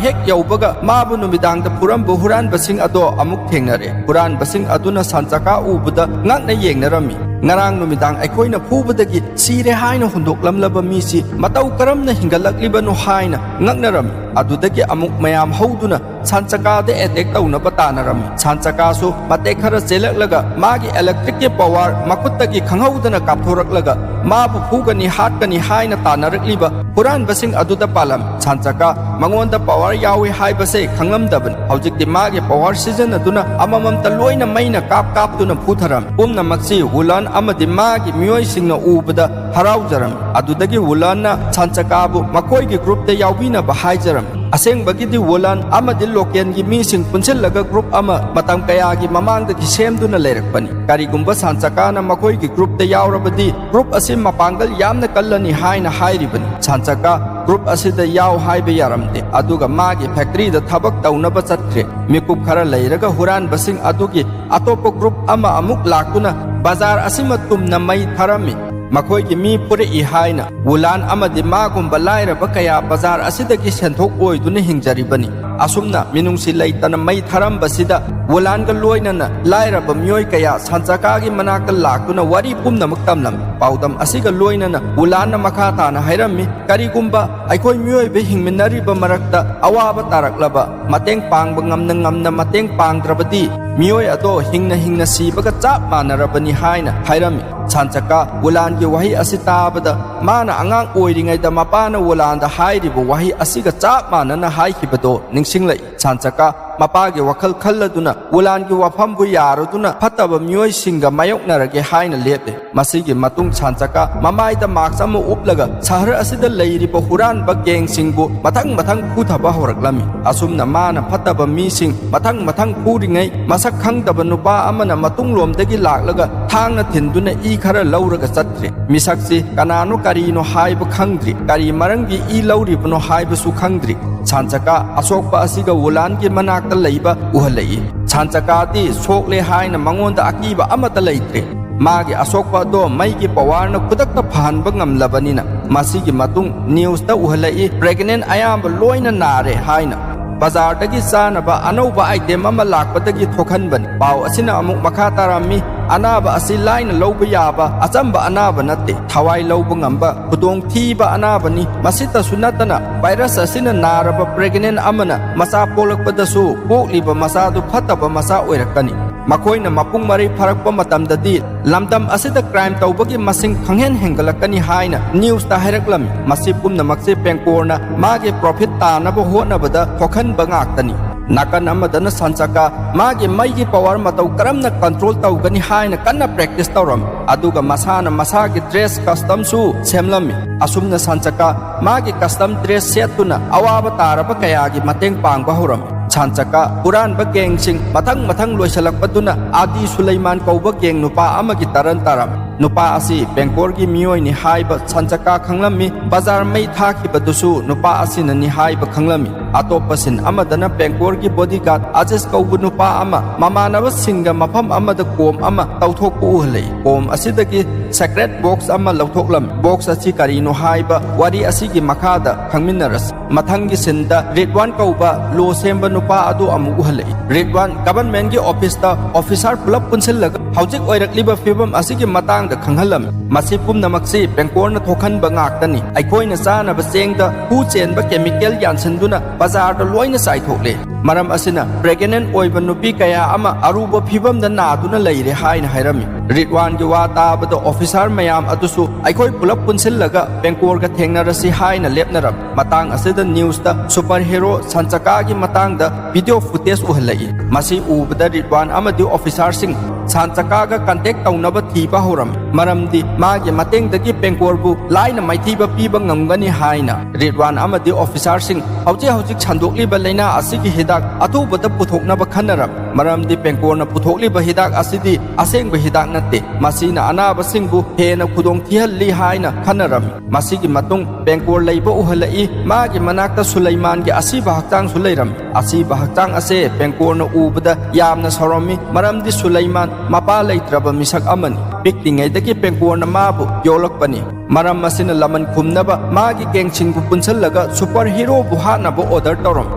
ꯍꯦꯛ ꯌꯧꯕꯒ ꯃꯥꯕꯨ ꯅꯨꯃꯤꯗꯥꯡꯗ ꯐꯨꯔꯝꯕ ꯍꯨꯔꯥꯟꯕꯁꯤꯡ ꯑꯗꯣ ꯑꯃꯨꯛ ꯊꯦꯡꯅꯔꯦ꯫ ꯍꯨꯔꯥꯟꯕꯁꯤꯡ ꯑꯗꯨꯅ ꯁꯥꯟꯆꯀꯥ ꯎꯕꯗ ꯉꯛꯅ ꯌꯦꯡꯅꯔꯝꯃꯤ꯫ "ꯉꯔꯥꯡ ꯅꯨꯃꯤꯗꯥꯡ ꯑꯩꯈꯣꯏꯅ ꯐꯨꯕꯗꯒꯤ ꯁꯤꯔꯦ ꯍꯥꯏꯅ ꯍꯨꯟꯗꯣꯛꯂꯝꯂꯕ ꯃꯤꯁꯤ ꯃꯇꯧ ꯀꯔꯝꯅ ꯍꯤꯡꯒꯠꯂꯛꯂꯤꯕꯅꯣ?" ꯍꯥꯏꯅ ꯉꯛꯅꯔꯝꯃꯤ꯫ ꯑꯗꯨꯗꯒꯤ ꯑꯃꯨꯛ ꯃꯌꯥꯝ ꯍꯧꯗꯨꯅ ꯁꯥꯟꯆꯀꯥꯗ attack ꯇꯧꯅꯕ ꯇꯥꯟꯅꯔꯝꯃꯤ꯫ ꯁꯥꯟꯆꯀꯥꯁꯨ ꯃꯇꯦꯛ ꯈꯔ ꯆꯦꯜꯂꯛꯂꯒ ꯃꯥꯒꯤ electric ꯀꯤ power ꯃꯈꯨꯠꯇꯒꯤ ꯈꯪꯍꯧꯗꯅ ꯀꯥꯞꯊꯣꯔꯛꯂꯒ ꯃꯥꯕꯨ ꯐꯨꯒꯅꯤ, ꯍꯥꯠꯀꯅꯤ ꯍꯥꯏꯅ ꯇꯥꯟꯅꯔꯛꯂꯤꯕ ꯍꯨꯔꯥꯟꯕꯁꯤꯡ ꯑꯗꯨꯗ ꯄꯥꯜꯂꯝꯃꯤ꯫ ꯁꯥꯟꯆꯀꯥ ꯃꯉꯣꯟꯗ power ꯌꯥꯎꯏ ꯍꯥꯏꯕꯁꯦ ꯈꯪꯂꯝꯗꯕꯅꯤ꯫ ꯍꯧꯖꯤꯛꯇꯤ ꯃꯥꯒꯤ power ꯁꯤꯖꯤꯟꯅꯗꯨꯅ ꯑꯃꯃꯝꯇ ꯂꯣꯏꯅ ꯃꯩꯅ ꯀꯥꯞ ꯀꯥꯞꯇꯨꯅ ꯐꯨꯊꯔꯝꯃꯤ꯫ ꯄꯨꯝꯅꯃꯛꯁꯤ ꯋꯨꯂꯥꯟ ꯑꯃꯗꯤ ꯃꯥꯒꯤ ꯃꯤꯑꯣꯏꯁꯤꯡꯅ ꯎꯕꯗ ꯍꯔꯥꯎꯖꯔꯝꯃꯤ꯫ ꯑꯗꯨꯗꯒꯤ ꯋꯨꯂꯥꯟꯅ ꯁꯥꯟꯆꯀꯥꯕꯨ ꯃꯈꯣꯏꯒꯤ group ꯇ ꯌꯥꯎꯕꯤꯅꯕ ꯍꯥꯏꯖꯔꯝꯃꯤ꯫ ꯑꯁꯦꯡꯕꯒꯤꯗꯤ ꯋꯨꯂꯥꯟ ꯑꯃꯗꯤ local ꯒꯤ ꯃꯤꯁꯤꯡ ꯄꯨꯟꯁꯤꯜꯂꯒ group ꯑꯃ ꯃꯇꯝ ꯀꯌꯥꯒꯤ ꯃꯃꯥꯡꯗꯒꯤ ꯁꯦꯝꯗꯨꯅ ꯂꯩꯔꯛꯄꯅꯤ꯫ ꯀꯔꯤꯒꯨꯝꯕ ꯁꯥꯟꯆꯀꯥꯅ ꯃꯈꯣꯏꯒꯤ group ꯇ ꯌꯥꯎꯔꯕꯗꯤ group ꯑꯁꯤ ꯃꯄꯥꯡꯒꯜ ꯌꯥꯝꯅ ꯀꯜꯂꯅꯤ ꯍꯥꯏꯅ ꯍꯥꯏꯔꯤꯕꯅꯤ꯫ ꯁꯥꯟꯆꯀꯥ group ꯑꯁꯤꯗ ꯌꯥꯎ ꯍꯥꯏꯕ ꯌꯥꯔꯝꯗꯦ, ꯑꯗꯨꯒ ꯃꯥꯒꯤ factory ꯗ ꯊꯕꯛ ꯇꯧꯅꯕ ꯆꯠꯈ꯭ꯔꯦ꯫ ꯃꯤꯀꯨꯞ ꯈꯔ ꯂꯩꯔꯒ ꯍꯨꯔꯥꯟꯕꯁꯤꯡ ꯑꯗꯨꯒꯤ ꯑꯇꯣꯞꯄ group ꯑꯃ ꯑꯃꯨꯛ ꯂꯥꯛꯇꯨꯅ ꯕꯖꯥꯔ ꯑꯁꯤꯃ ꯇꯨꯝꯅ ꯃꯩ ꯊꯥꯔꯝꯃꯤ꯫ ꯃꯈꯣꯏꯒꯤ ꯃꯤ ꯄꯨꯔꯛꯏ ꯍꯥꯏꯅ ꯋꯨꯂꯥꯟ ꯑꯃꯗꯤ ꯃꯥꯒꯨꯝꯕ ꯂꯥꯏꯔꯕ ꯀꯌꯥ ꯕꯖꯥꯔ ꯑꯁꯤꯗꯒꯤ ꯁꯦꯟꯊꯣꯛ ꯑꯣꯏꯗꯨꯅ ꯍꯤꯡꯖꯔꯤꯕꯅꯤ꯫ ꯑꯁꯨꯝꯅ ꯃꯤꯅꯨꯡꯁꯤ ꯂꯩꯇꯅ ꯃꯩ ꯊꯥꯔꯝꯕꯁꯤꯗ ꯋꯨꯂꯥꯟꯒ ꯂꯣꯏꯅꯅ ꯂꯥꯏꯔꯕ ꯃꯤꯑꯣꯏ ꯀꯌꯥ ꯁꯥꯟꯆꯀꯥꯒꯤ ꯃꯅꯥꯛꯇ ꯂꯥꯛꯇꯨꯅ ꯋꯥꯔꯤ ꯄꯨꯝꯅꯃꯛ ꯇꯝꯂꯝꯃꯤ꯫ ꯄꯥꯎꯗꯝ ꯑꯁꯤꯒ ꯂꯣꯏꯅꯅ ꯋꯨꯂꯥꯟꯅ ꯃꯈꯥ ꯇꯥꯅ ꯍꯥꯏꯔꯝꯃꯤ, "ꯀꯔꯤꯒꯨꯝꯕ ꯑꯩꯈꯣꯏ ꯃꯤꯑꯣꯏꯕ ꯍꯤꯡꯃꯤꯟꯅꯔꯤꯕ ꯃꯔꯛꯇ ꯑꯋꯥꯕ ꯇꯥꯔꯛꯂꯕ, ꯃꯇꯦꯡ ꯄꯥꯡꯕ ꯉꯝꯅ ꯉꯝꯅ ꯃꯇꯦꯡ ꯄꯥꯡꯗ꯭ꯔꯕꯗꯤ ꯃꯤꯑꯣꯏ ꯑꯗꯣ ꯍꯤꯡꯅ ꯍꯤꯡꯅ ꯁꯤꯕꯒ ꯆꯞ ꯃꯥꯟꯅꯔꯕꯅꯤ" ꯍꯥꯏꯅ ꯍꯥꯏꯔꯝꯃꯤ꯫ ꯁꯥꯟꯆꯀꯥ ꯋꯨꯂꯥꯟꯒꯤ ꯋꯥꯍꯩ ꯑꯁꯤ ꯇꯥꯕꯗ ꯃꯥꯅ ꯑꯉꯥꯡ ꯑꯣꯏꯔꯤꯉꯩꯗ ꯃꯄꯥꯅ ꯋꯨꯂꯥꯟꯗ ꯍꯥꯏꯔꯤꯕ ꯋꯥꯍꯩ ꯑꯁꯤꯒ ꯆꯞ ꯃꯥꯟꯅꯅ ꯍꯥꯏꯈꯤꯕꯗꯣ ꯅꯤꯡꯁꯤꯡꯂꯛꯏ꯫ ꯁꯥꯟꯆꯀꯥ ꯃꯄꯥꯒꯤ ꯋꯥꯈꯜ ꯈꯜꯂꯗꯨꯅ ꯋꯨꯂꯥꯟꯒꯤ ꯋꯥꯐꯝꯕꯨ ꯌꯥꯔꯗꯨꯅ ꯐꯠꯇꯕ ꯃꯤꯑꯣꯏꯁꯤꯡꯒ ꯃꯥꯌꯣꯛꯅꯔꯒꯦ ꯍꯥꯏꯅ ꯂꯦꯞꯄꯦ꯫ ꯃꯁꯤꯒꯤ ꯃꯇꯨꯡ ꯁꯥꯟꯆꯀꯥ ꯃꯃꯥꯏꯗ mask ꯑꯃ ꯎꯞꯂꯒ ꯁꯍꯔ ꯑꯁꯤꯗ ꯂꯩꯔꯤꯕ ꯍꯨꯔꯥꯟꯕ gang ꯁꯤꯡꯕꯨ ꯃꯊꯪ ꯃꯊꯪ ꯐꯨꯊꯕ ꯍꯧꯔꯛꯂꯝꯃꯤ꯫ ꯑꯁꯨꯝꯅ ꯃꯥꯅ ꯐꯠꯇꯕ ꯃꯤꯁꯤꯡ ꯃꯊꯪ ꯃꯊꯪ ꯐꯨꯔꯤꯉꯩ ꯃꯁꯛ ꯈꯪꯗꯕ ꯅꯨꯄꯥ ꯑꯃꯅ ꯃꯇꯨꯡꯂꯣꯝꯗꯒꯤ ꯂꯥꯛꯂꯒ ꯊꯥꯡꯅ ꯊꯤꯟꯗꯨꯅ ꯏ ꯈꯔ ꯂꯧꯔꯒ ꯆꯠꯈ꯭ꯔꯦ꯫ ꯃꯤꯁꯛꯁꯤ ꯀꯅꯥꯅꯣ ꯀꯔꯤꯅꯣ ꯍꯥꯏꯕ ꯈꯪꯗ꯭ꯔꯤ, ꯀꯔꯤ ꯃꯔꯝꯒꯤ ꯏ ꯂꯧꯔꯤꯕꯅꯣ ꯍꯥꯏꯕꯁꯨ ꯈꯪꯗ꯭ꯔꯤ꯫ ꯁꯥꯟꯆꯀꯥ ꯑꯁꯣꯛꯄ ꯑꯁꯤꯒ ꯋꯨꯂꯥꯟꯒꯤ ꯃꯅꯥꯛꯇ ꯂꯩꯕ ꯎꯍꯜꯂꯛꯏ꯫ ꯁꯥꯟꯆꯀꯥꯗꯤ ꯁꯣꯛꯂꯦ ꯍꯥꯏꯅ ꯃꯉꯣꯟꯗ ꯑꯀꯤꯕ ꯑꯃꯠꯇ ꯂꯩꯇ꯭ꯔꯦ꯫ ꯃꯥꯒꯤ ꯑꯁꯣꯛꯄ ꯑꯗꯣ ꯃꯩꯒꯤ ꯄꯋꯥꯔꯅ ꯈꯨꯗꯛꯇ ꯐꯍꯟꯕ ꯉꯝꯂꯕꯅꯤꯅ꯫ ꯃꯁꯤꯒꯤ ꯃꯇꯨꯡ ꯅ꯭ꯌꯨꯁꯇ ꯎꯍꯜꯂꯛꯏ, ꯄ꯭ꯔꯦꯒꯅꯦꯟ ꯑꯌꯥꯝꯕ ꯂꯣꯏꯅ ꯅꯥꯔꯦ ꯍꯥꯏꯅ꯫ ꯕꯖꯥꯔꯗꯒꯤ ꯆꯥꯅꯕ ꯑꯅꯧꯕ ꯑꯥꯏꯇꯦꯝ ꯑꯃ ꯂꯥꯛꯄꯗꯒꯤ ꯊꯣꯛꯍꯟꯕꯅꯤ꯫ ꯄꯥꯎ ꯑꯁꯤꯅ ꯑꯃꯨꯛ ꯃꯈꯥ ꯇꯥꯔꯝꯃꯤ, ꯑꯅꯥꯕ ꯑꯁꯤ ꯂꯥꯏꯅ ꯂꯧꯕ ꯌꯥꯕ ꯑꯆꯝꯕ ꯑꯅꯥꯕ ꯅꯠꯇꯦ, ꯊꯋꯥꯏ ꯂꯧꯕ ꯉꯝꯕ ꯈꯨꯗꯣꯡꯊꯤꯕ ꯑꯅꯥꯕꯅꯤ꯫ ꯃꯁꯤꯇꯁꯨ ꯅꯠꯇꯅ ꯚꯥꯏꯔꯁ ꯑꯁꯤꯅ ꯅꯥꯔꯕ ꯄ꯭ꯔꯦꯒꯅꯦꯟ ꯑꯃꯅ ꯃꯆꯥ ꯄꯣꯛꯂꯛꯄꯗꯁꯨ ꯄꯣꯛꯂꯤꯕ ꯃꯆꯥꯗꯨ ꯐꯠꯇꯕ ꯃꯆꯥ ꯑꯣꯏꯔꯛꯀꯅꯤ꯫ ꯃꯈꯣꯏꯅ ꯃꯄꯨꯡ ꯃꯔꯩ ꯐꯥꯔꯛꯄ ꯃꯇꯝꯗꯗꯤ ꯂꯝꯗꯝ ꯑꯁꯤꯗ ꯀ꯭ꯔꯥꯏꯝ ꯇꯧꯕꯒꯤ ꯃꯁꯤꯡ ꯈꯪꯍꯦꯟ ꯍꯦꯟꯒꯠꯂꯛꯀꯅꯤ ꯍꯥꯏꯅ ꯅ꯭ꯌꯨꯁꯇ ꯍꯥꯏꯔꯛꯂꯝꯃꯤ꯫ ꯃꯁꯤ ꯄꯨꯝꯅꯃꯛꯁꯦ ꯄꯦꯡꯀꯣꯔꯅ ꯃꯥꯒꯤ ꯄ꯭ꯔꯣꯐꯤꯠ ꯇꯥꯅꯕ ꯍꯣꯠꯅꯕꯗ ꯊꯣꯛꯍꯟꯕ ꯉꯥꯛꯇꯅꯤ꯫ ꯅꯥꯀꯟ ꯑꯃꯗꯅ ꯁꯥꯟꯆꯀꯥ ꯃꯥꯒꯤ ꯃꯩꯒꯤ ꯄꯋꯥꯔ ꯃꯇꯧ ꯀꯔꯝꯅ ꯀꯟꯇ꯭ꯔꯣꯜ ꯇꯧꯒꯅꯤ ꯍꯥꯏꯅ ꯀꯟꯅ ꯄ꯭ꯔꯦꯛꯇꯤꯁ ꯇꯧꯔꯝꯃꯤ꯫ ꯑꯗꯨꯒ ꯃꯁꯥꯅ ꯃꯁꯥꯒꯤ ꯗ꯭ꯔꯦꯁ ꯀꯁꯇꯝꯁꯨ ꯁꯦꯝꯂꯝꯃꯤ꯫ ꯑꯁꯨꯝꯅ ꯁꯥꯟꯆꯀꯥ ꯃꯥꯒꯤ ꯀꯁꯇꯝ ꯗ꯭ꯔꯦꯁ ꯁꯦꯠꯇꯨꯅ ꯑꯋꯥꯕ ꯇꯥꯔꯕ ꯀꯌꯥꯒꯤ ꯃꯇꯦꯡ ꯄꯥꯡꯕ ꯍꯧꯔꯝꯃꯤ꯫ ꯁꯥꯟꯆꯀꯥ ꯍꯨꯔꯥꯟꯕ ꯒꯦꯡꯁꯤꯡ ꯃꯊꯪ ꯃꯊꯪ ꯂꯣꯏꯁꯤꯜꯂꯛꯄꯗꯨꯅ ꯑꯥꯗꯤ ꯁꯨꯂꯩꯃꯥꯟ ꯀꯧꯕ ꯒꯦꯡ ꯅꯨꯄꯥ ꯑꯃꯒꯤ ꯇꯔꯟ ꯇꯥꯔꯝꯃꯤ꯫ ꯅꯨꯄꯥ ꯑꯁꯤ ꯕꯦꯡꯀꯣꯔꯒꯤ ꯃꯤꯑꯣꯏꯅꯤ ꯍꯥꯏꯕ ꯁꯥꯟꯆꯀꯥ ꯈꯪꯂꯝꯃꯤ꯫ ꯕꯖꯥꯔ ꯃꯩ ꯊꯥꯈꯤꯕꯗꯨꯁꯨ ꯅꯨꯄꯥ ꯑꯁꯤꯅꯅꯤ ꯍꯥꯏꯕ ꯈꯪꯂꯝꯃꯤ꯫ ꯑꯇꯣꯞꯄ ꯁꯤꯟ ꯑꯃꯗꯅ ꯕꯦꯡꯀꯣꯔꯒꯤ ꯕꯣꯗꯤꯒꯥꯔꯗ ꯑꯖꯤꯁ ꯀꯧꯕ ꯅꯨꯄꯥ ꯑꯃ ꯃꯃꯥꯟꯅꯕꯁꯤꯡꯒ ꯃꯐꯝ ꯑꯃꯗ ꯀꯣꯝ ꯑꯃ ꯇꯧꯊꯣꯛꯄ ꯎꯍꯜꯂꯛꯏ꯫ ꯀꯣꯝ ꯑꯁꯤꯗꯒꯤ ꯁꯦꯀ꯭ꯔꯦꯠ ꯕꯣꯛꯁ ꯑꯃ ꯂꯧꯊꯣꯛꯂꯝꯃꯤ꯫ ꯕꯣꯛꯁ ꯑꯁꯤ ꯀꯔꯤꯅꯣ ꯍꯥꯏꯕ ꯋꯥꯔꯤ ꯑꯁꯤꯒꯤ ꯃꯈꯥꯗ ꯈꯪꯃꯤꯟꯅꯔꯁꯤ꯫ ꯃꯊꯪꯒꯤ ꯁꯤꯟꯗ ꯔꯤꯗꯋꯥꯟ ꯀꯧꯕ ꯂꯣ ꯁꯦꯝꯕ ꯅꯨꯄꯥ ꯑꯗꯨ ꯑꯃꯨꯛ ꯎꯍꯜꯂꯛꯏ꯫ ꯔꯤꯗꯋꯥꯟ ꯒꯚꯔꯟꯃꯦꯟꯠꯀꯤ ꯑꯣꯐꯤꯁꯇ ꯑꯣꯐꯤꯁꯥꯔ ꯄꯨꯂꯞ ꯄꯨꯟꯁꯤꯜꯂꯒ ꯍꯧꯖꯤꯛ ꯑꯣꯏꯔꯛꯂꯤꯕ ꯐꯤꯕꯝ ꯑꯁꯤꯒꯤ ꯃꯇꯥꯡꯗ ꯈꯪꯍꯜꯂꯝꯃꯤ꯫ ꯃꯁꯤ ꯄꯨꯝꯅꯃꯛꯁꯤ ꯕꯦꯡꯀꯣꯔꯅ ꯊꯣꯛꯍꯟꯕ ꯉꯥꯛꯇꯅꯤ꯫ ꯑꯩꯈꯣꯏꯅ ꯆꯥꯅꯕ ꯆꯦꯡꯗ ꯍꯨ ꯆꯦꯟꯕ ꯀꯦꯃꯤꯀꯦꯜ ꯌꯥꯟꯁꯤꯟꯗꯨꯅ ꯕꯖꯥꯔꯗ ꯂꯣꯏꯅ ꯆꯥꯏꯊꯣꯛꯂꯦ꯫ ꯃꯔꯝ ꯑꯁꯤꯅ ꯄ꯭ꯔꯦꯒꯅꯦꯟ ꯑꯣꯏꯕ ꯅꯨꯄꯤ ꯀꯌꯥ ꯑꯃ ꯑꯔꯨꯕ ꯐꯤꯕꯝꯗ ꯅꯥꯗꯨꯅ ꯂꯩꯔꯦ ꯍꯥꯏꯅ ꯍꯥꯏꯔꯝꯃꯤ꯫ ꯔꯤꯗꯋꯥꯟꯒꯤ ꯋꯥ ꯇꯥꯕꯗ ꯑꯣꯐꯤꯁꯥꯔ ꯃꯌꯥꯝ ꯑꯗꯨꯁꯨ ꯑꯩꯈꯣꯏ ꯄꯨꯂꯞ ꯄꯨꯟꯁꯤꯜꯂꯒ ꯕꯦꯡꯀꯣꯔꯒ ꯊꯦꯡꯅꯔꯁꯤ ꯍꯥꯏꯅ ꯂꯦꯞꯅꯔꯝꯃꯤ꯫ ꯃꯇꯥꯡ ꯑꯁꯤꯗ ꯅ꯭ꯌꯨꯁꯇ ꯁꯨꯄꯔ ꯍꯦꯔꯣ ꯁꯥꯟꯆꯀꯥꯒꯤ ꯃꯇꯥꯡꯗ ꯚꯤꯗꯤꯑꯣ ꯐꯨꯇꯦꯖ ꯎꯍꯜꯂꯛꯏ꯫ ꯃꯁꯤ ꯎꯕꯗ ꯔꯤꯗꯋꯥꯟ ꯑꯃꯗꯤ ꯑꯣꯐꯤꯁꯥꯔꯁꯤꯡ ꯁꯥꯟꯆꯀꯥꯒ ꯀꯟꯇꯦꯛ ꯇꯧꯅꯕ ꯊꯤꯕ ꯍꯧꯔꯝꯃꯤ, ꯃꯔꯝꯗꯤ ꯃꯥꯒꯤ ꯃꯇꯦꯡꯗꯒꯤ ꯄꯦꯡꯀꯣꯔꯕꯨ ꯂꯥꯏꯅ ꯃꯥꯏꯊꯤꯕ ꯄꯤꯕ ꯉꯝꯒꯅꯤ ꯍꯥꯏꯅ꯫ ꯔꯤꯗꯋꯥꯟ ꯑꯃꯗꯤ ꯑꯣꯐꯤꯁꯥꯔꯁꯤꯡ ꯍꯧꯖꯤꯛ ꯍꯧꯖꯤꯛ ꯁꯟꯗꯣꯛꯂꯤꯕ ꯂꯥꯏꯅꯥ ꯑꯁꯤꯒꯤ ꯍꯤꯗꯥꯛ ꯑꯊꯨꯕꯗ ꯄꯨꯊꯣꯛꯅꯕ ꯈꯟꯅꯔꯝꯃꯤ, ꯃꯔꯝꯗꯤ ꯄꯦꯡꯀꯣꯔꯅ ꯄꯨꯊꯣꯛꯂꯤꯕ ꯍꯤꯗꯥꯛ ꯑꯁꯤꯗꯤ ꯑꯁꯦꯡꯕ ꯍꯤꯗꯥꯛ ꯅꯠꯇꯦ, ꯃꯁꯤꯅ ꯑꯅꯥꯕꯁꯤꯡꯕꯨ ꯍꯦꯟꯅ ꯈꯨꯗꯣꯡ ꯊꯤꯍꯜꯂꯤ ꯍꯥꯏꯅ ꯈꯟꯅꯔꯝꯃꯤ꯫ ꯃꯁꯤꯒꯤ ꯃꯇꯨꯡ ꯄꯦꯡꯀꯣꯔ ꯂꯩꯕ ꯎꯍꯜꯂꯛꯏ꯫ ꯃꯥꯒꯤ ꯃꯅꯥꯛꯇ ꯁꯨꯂꯩꯃꯥꯟꯒꯤ ꯑꯁꯤꯕ ꯍꯛꯆꯥꯡꯁꯨ ꯂꯩꯔꯝꯃꯤ꯫ ꯑꯁꯤꯕ ꯍꯛꯆꯥꯡ ꯑꯁꯦ ꯄꯦꯡꯀꯣꯔꯅ ꯎꯕꯗ ꯌꯥꯝꯅ ꯁꯥꯎꯔꯝꯃꯤ, ꯃꯔꯝꯗꯤ ꯁꯨꯂꯩꯃꯥꯟ ꯃꯄꯥ ꯂꯩꯇ꯭ꯔꯕ ꯃꯤꯁꯛ ꯑꯃꯅꯤ꯫ ꯄꯤꯛꯂꯤꯉꯩꯗꯒꯤ ꯄꯦꯡꯀꯣꯔꯅ ꯃꯥꯕꯨ ꯌꯣꯛꯂꯛꯄꯅꯤ꯫ ꯃꯔꯝ ꯑꯁꯤꯅ ꯂꯃꯟ ꯈꯨꯝꯅꯕ ꯃꯥꯒꯤ ꯒꯦꯡꯁꯤꯡꯕꯨ ꯄꯨꯟꯁꯤꯜꯂꯒ ꯁꯨꯄꯔ ꯍꯤꯔꯣꯕꯨ ꯍꯥꯠꯅꯕ ꯑꯣꯔꯗꯔ ꯇꯧꯔꯝꯃꯤ꯫